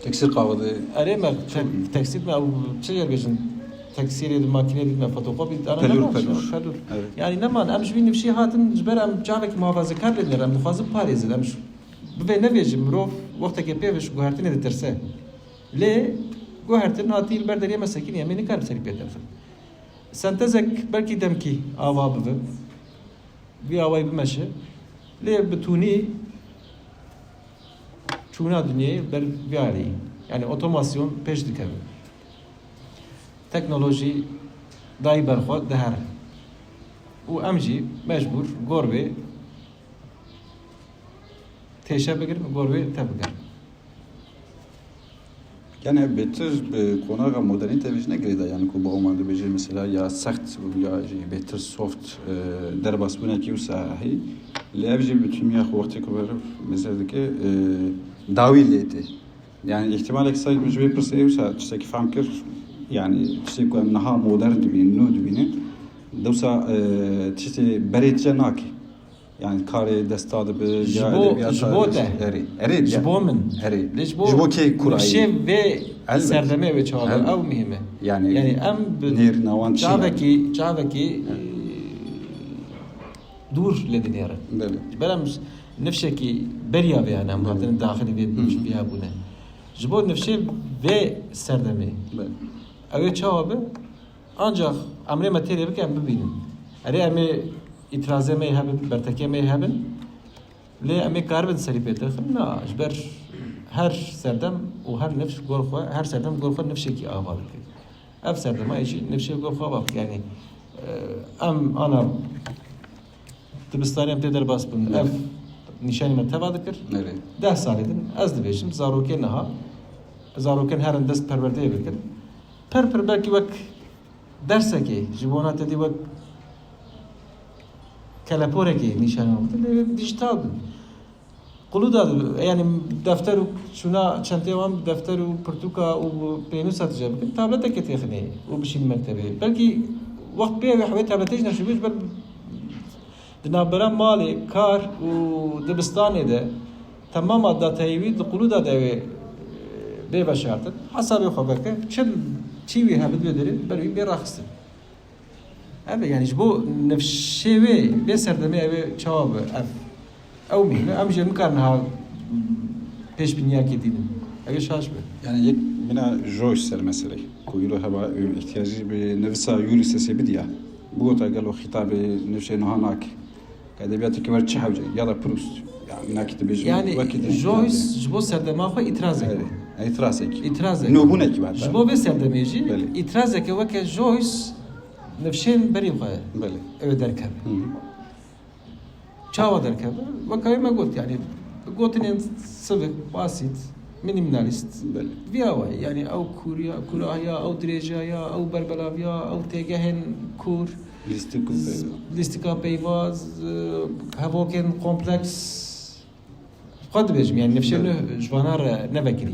Teksîr qavide. Erê me te-, teksîr me ew çi jê dibêjin? Teksîrê di makînê dît me fotokopî dît. Ana Pelûr, neman, pelûr. Pelûr. Evet. Yani neman, em ji wî nifşî hatin, ji ber em çavekî muhafazekar lê dinêrin, em dixwazin parêzin. Em ji Bivê nevê ji mirov wextekê pê ve ji guhertinê ditirse. Lê guhertin hatî li ber deriyê me sekinî, em ê nikarin serî pê derxin. Sentezek belkî demkî ava bibe. Vî awayî bimeşe. Lê bi tûnî çûna dinyê ber viyarî, yani otomasyon pêş dikeve. Teknolojî dayî berxwe dihere. Û em jî mecbûr gor wê têşe bigirin û gor wê tebigerin. Yani bêtir bi qonaxa modernîte ve jî ne girêda, yani ku bi Alman dibêje mesela ya sext ya jî bêtir soft, e, derbasbûnekî wisa heyî. Lê ev jî bi timiya xwe wextê ku meriv mêze dike, e, dawî lê tê. Yani îhtimalek say min ji vê pirsê wisa tiştekî fehm kir, yani tiştê ku em niha modern dibînin, nû dibînin, dewsa, e, tiştê berê tije nake. Yani karê desta dibe, Ji ya bo- edebiyata ji bo te. Erê, erê, ji bo min. Erê. Lê ji bo, ji bo kê kurayî? Nifşê vê serdemê wê çawa be, ew muhîm e. Yani, yani em bi nêrîna wan çi çavekî, çavekî, e, dûr lê dinêrin. Belê. Ji ber em nifşekî beriya vê hene, em hatine daxilî vê, vê hebûne. Ji bo nifşê vê serdemê. Belê. Ew ê çawa be? Ancaq emrê me têrê bike, em bibînin. Erê em ê îtirazê me hebin, bertekê me hebin. Lê em ê karibin serî pê dirxin? Na, ji ber her serdem û her nifş gor xwe, her serdem gor xwe nifşekî ava dike. Ev serdema jî nifşê gor xwe ava dike. Yani, e, em ana dibistanê em tê derbas bûn. Ev nîşanî me teva dikir. Deh salê din ez dibêjim, zarokê niha, zarokên herin dest perwerdeyê bikin. Pir pir belkî wek dersekê, ji bona te dî wek keleporekê nîşanî wan bidin, lê dijîtal bin. Qulûda, yani defter û çûna çenteyê wan bi defter û pirtûka û pênûsa tije bikin, tabletekê têxinê û bişînin mektebê. Belkî wext bê ew ê hewê tabletê jî neşûbê, ji ber di navbera malê, kar û dibistanê de temama datayê wî di qulûda de wê bê veşartin. Hesabê xwe veke, çi, çî wî hebit vê derê, ber wî bê raxistin. Ev e, yani ji bo nifşê wê, vê serdemê ew ê çawa be, ev, ew muhîm e. Em jî nikarin niha pêşbîniyakê dînin. Ew ê şaş be. Yani yek bina Joyce ser meselê. Ku îro heba, e, ihtiyacî bi nivisa Ulyssesê bidiya. Bigota gelo xîtabê nifşê niha nake. Edebiyateke wer çi hewce ya da Proust. Ya, wina ki dibêjin, yani, wekî din Joyce ji bo serdema xwe îtirazek bû. Erê, îtirazek. Îtirazek. Nûbûnekî bû heta. Ji bo vê serdemê jî, belê, îtirazeke weke Joyce nifşên berî xwe, belê, ew ê derkeve. Hı hı. Çawa derkeve? Weka wê me got, yani gotinên sivik, basît, minimalîst. Belê. Viya wayî, yani ew kûriya, kûrahiya, ew dirêjiya, ew berbelaviya, ew têgehên kûr, lîstik û peyva, lîstika peyva, z-, hevokên kompleks. Xwe dibêjim, yani nifşê, belê, nû ji vana re nevekirî.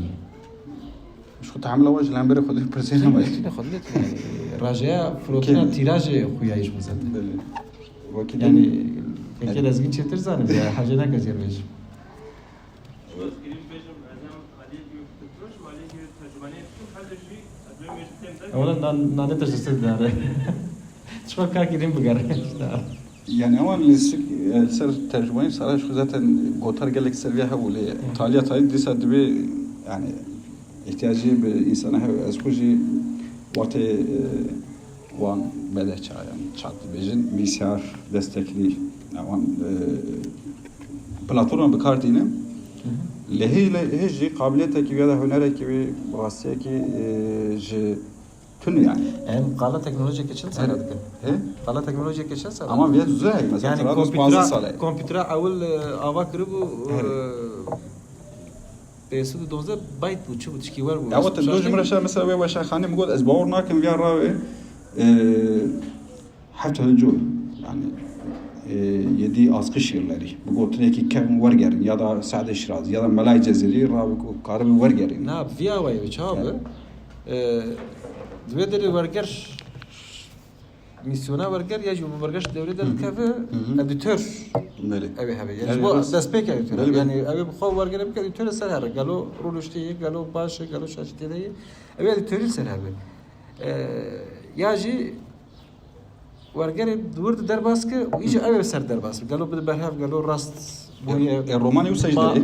Ji xwe tehemila we ji lemberê xwe dê pirsê nemaye. Xwe dibêjim, yani, rajeya firotina tîrajê xuya yî ji xwe zêde. Belê. Wekî yani, din, pekê lezgîn çêtir zanim, ya hecê neke jê re bêjim. Ewla nan-, nanê te ji ser dare. Çiqa kakî din bigere. Yani ewan li sik-, e, ser tercümanî sara şu zaten gotar gelek ser vê hebû lê taliya talî dîsa dibê, yani ihtiyacî bi însana hev ez xwe jî wextê, e, wan bede çayan çat dibêjin, V C R destekli, yani wan, e, platforma bi kar tîne. Lê hê, lê hê jî qabiliyetekî ya da hunerekî wê rastiyekî, e, ji tune yani. Em qala teknolojiyeke çend sala dikin? He? Qala teknolojiyeke çend sala? Ama vê zû heye, mesela, yani, tira kompîtera, sal e. Kompîtera ewil, e, ava kiribû, e, pênc sed û dozdeh bayt bû, çi bû, tişkî wer bû. Ya, wate, do ji min re şer, mesela, wê weşanxanê min got, ez bawer nakim, viya rawê, e, heft hezar, yani, e, yedi askı şiirleri. Bi gotinekî kevin wergerin, ya da Sa'dê Şiraz, ya da Melay Cezîrî, rawê ku karibin wergerin. Na, viya wayê çawa be? E, divê derê werger Mîsyona werger ya jî werger ji dewrê de dikeve, edîtor, belê, ew ê hebe. Yani ji bo destpêk edîtor. Belê, belê. Yani ew ê bi xwe wergerê bike, edîtor li ser here. Gelo rûniştî ye, gelo baş e, gelo şaşî tê de ye. Ew ê edîtorî li ser hebe. E, ya jî wergerê di wir de derbas ke û îja ew ê ser derbas be. Gelo bide berhev, gelo rast bûye. E, e, romanê wisa jî derê?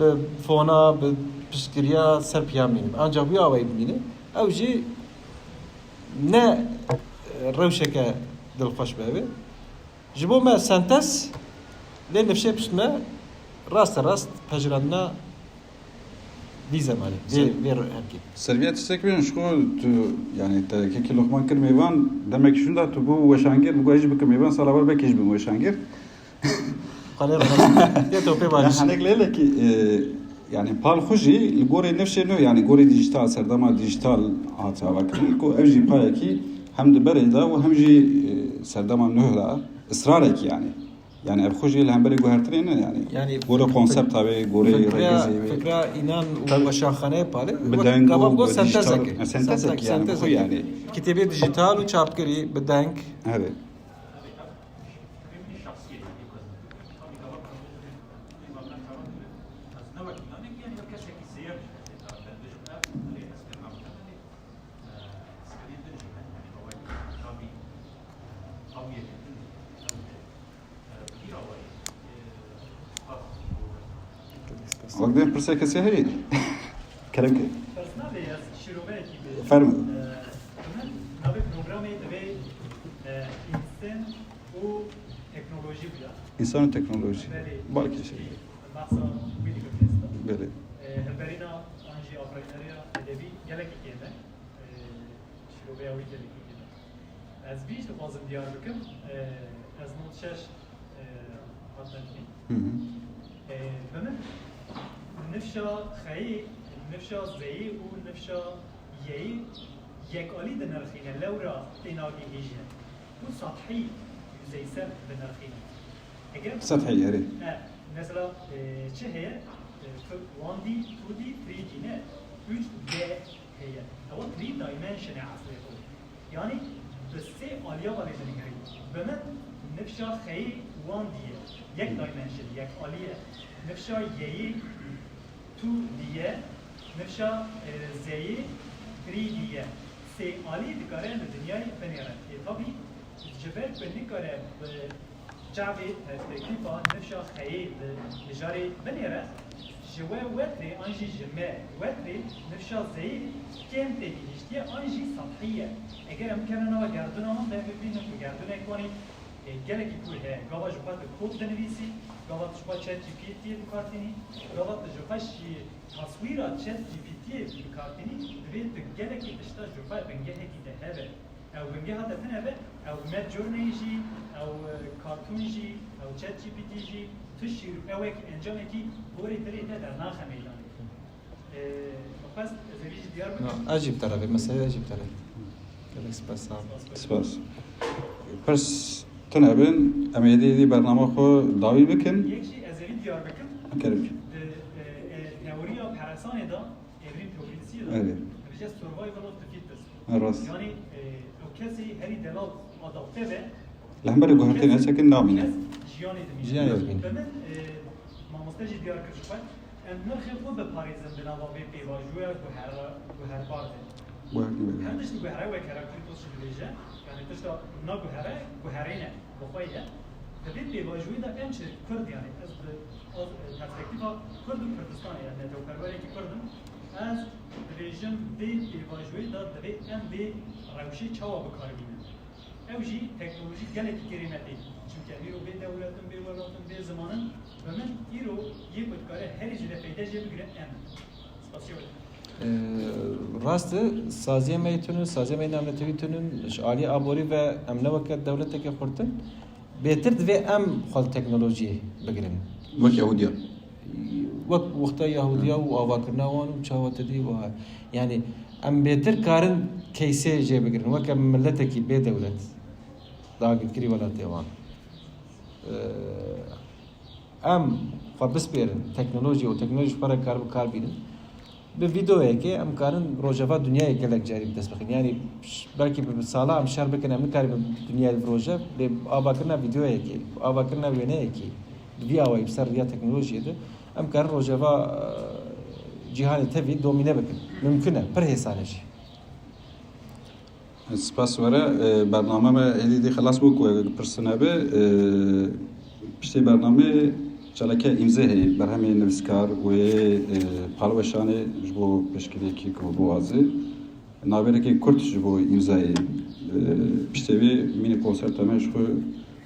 bi fona, bi piştgiriya ser piya bimînim. Ancak wî awayî bimîne, ew jî ne rewşeke dilxweş be. Ji bo me sentez lê nifşê pişt me raste rast pejirandina vî zemanî, vê, Ser- vê herkê. Serviye tiştek bînin, ji xwe tu, yani, te kekî Lokman kir mêvan, demek şunda tu bû weşangir, bi guhê jî bikir mêvan, sala ber belkî jî bin weşangir. Xalê Ramazan, tê topê Ya, baş. Henek lêlekî, e, yani, pal xwe jî li gorê nifşê nû, yani, gorê dijital, serdema dijital hate avakirin, ku ev jî payekî hem di berê de û hem jî, e, serdema nû de israrekî, yani. Yani, ev xwe jî li hemberî guhertinê ne, yani. Yani, Gorê fik-, konsepta wê, gorê fikra, regezê wê. Fikra înan û Tabii. weşanxaneyê pale, Bi wek deng gava û bi sentezek dijital, e, e. Sentezek, yani, bu yani. Kitêbê dijital û çapkirî bi deng. Evet. Wek dê pirsê kesê heye. Kerem ke. Personelê ez şîroveyekî bê. Fermo. Ee, min navê programê divê, e, însan û teknolojî bûya. Însan û teknolojî. Belê. Balkî şey. Bahsa wî dike fêsta. Belê. Ee, hilberîna an jî afirîneriya edebî gelekî kêm e. Ee, şîroveya wî gelekî kêm e. Ez vî jî dixwazim diyar bikim, e, ez nod şeş, e, hatme dibî. Hı hı. E, bi min nifşa xeyê, nifşa zeyê û nifşa yeyê yekalî dinirxîne, lewra tênagihîje. Û sethî, yüzeysel dinirxîne. Eger Sethî, erê. E, mesela, e, çi heye? E, tu one D, two D, three D ne? Üç D heye. Ewa three dimension e eslê xwe. Yani bi sê aliya ve lê dinigirî. Bi min nifşa xeyî one D ye. Yek dimension, yek aliye. Nifşa yeyî two D ye. Nifşa, e, zeyî three D ye. Sê alî dikare li dinyayê binêre. Ê tabî ji ber ku nikare bi çavê perspektîfa nifşa xeyê li mijarê binêre, ji we wetirê an jî ji me wetirê nifşa zeyî kêm têgihiştiye an jî sethî ye. Eger em bikevin nava gerdûna wan de, em bibînin ku gerdûnek wan ê, e, gelekî kûr heye. Gava ji xwe tu kod dinivîsî, gava tu ji xwe ChatGPT yê bi kar tînî, gava tu ji xwe jî taswîra ChatGPT yê bi kar tînî, divê tu gelekî tişta ji xwe bingehekî te hebe. Ew bingeh hate tune be, ew Midjourney jî, ew, e, kartûn jî, ew ChatGPT jî, tu şîr, ew wek encamekî gorî dilê te dernaxe meydanê. E, xwest ez ê vî jî diyar bikim. No, ez jî bi te re vê meselê, ez jî bi te re. Gelek spas, sağ ol. Spas. Pirs tune bin, em ê êdî êdî bernama xwe dawî bikin. Yek jî ez ê vî diyar bikim. Kerem. Di, e, e, teoriya peresanê de, Evrîm teorîsiyê de Evet. dibêje survival of the fittest. Ha, rast. Yanî, e, ew kesê herî delal adapte be, Li hemberî guhertê kes, neçekin namîne. kes jiyanê dimîne. Jiyanê dimîne. Bi min, e, mamoste jî diyar kir ji xwe. Em nirxê xwe biparêzin di nava vê pêvajoya guher-, guherbar de. Guhertî be. Her tişt guhere wek Heraklitos jî dibêje, yanî tişta naguhere, guherîne. Bi xwe ye. Di vê pêvajoyê de em çi Kurd, yanî ez bi, ez, perspektîfa Kurd û Kurdistanê, yanî netewperwerekî Kurd im, ez dibêjim vê pêvajoyê de divê em vê rewşê çawa bi kar bînin. Ew jî teknolojî gelekî kêrê me tê. Çimkî em îro bê dewlet in, bê welat in, bê ziman in, bi min îro yê ku dikare herî zêde feyde jê bigire em in. Spasiya we. Ee, rast e, saziyê me yê tune, saziyê me yê navnetewî tune, ji aliyê aborî ve em ne weke dewleteke xurtin, bêtir divê em xwe li teknolojiyê bigirin. Wek Yahudiyan. Wek wexta Yahudiya û avakirina wan û çawa te dî wiha. Yani em bêtir karin keysê jê bigirin. Weke miletekî bê dewlet, dagirkirî welatê wan. Ee, Em xwe bispêrin teknolojiyê û teknolojî ji xwe re kar bi kar bînin. Bi vîdeoyekê em karin rojeva dinyayê gelek carî bi dest bixin. Yanî ş-, belkî bi, bi sala em şer bikin, em nikarin bi dinyayê biroje, lê avakirina vîdeoyekê, avakirina wêneyekê, bi vî awayî bi ser riya teknolojiyê de em karin rojeva, e, cîhanê tevî domîne bikin. Mimkun e, pir hêsan e jî. Spas were, e, bername me êdî dî xelas bû ku pirsine be, e, piştê bernamê Çalakê îmzê heye, berhemê nivîskar û yê, e, palweşanê ji bo pêşkiriyekî ku biwazê. Navêrekê kurt ji bo îmzayê, e, piştê wê mînî konser teme ji xwe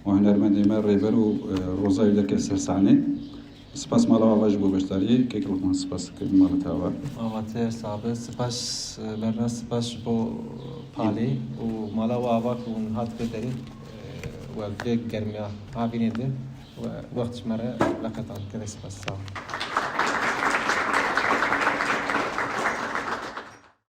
û hunermendê me Rêber û, e, Roza Yûdeke ser sahnê. Spas mala ava ji bo beşdariyê, kek Lokman spas dikim mala te ava. Ava te sabe, spas, e, berna spas ji bo palê û mala ava ku hûn hat vê derê, e, we vê germiya havînê de we wext ji me re veqetan. Gelek spas, sağ ol.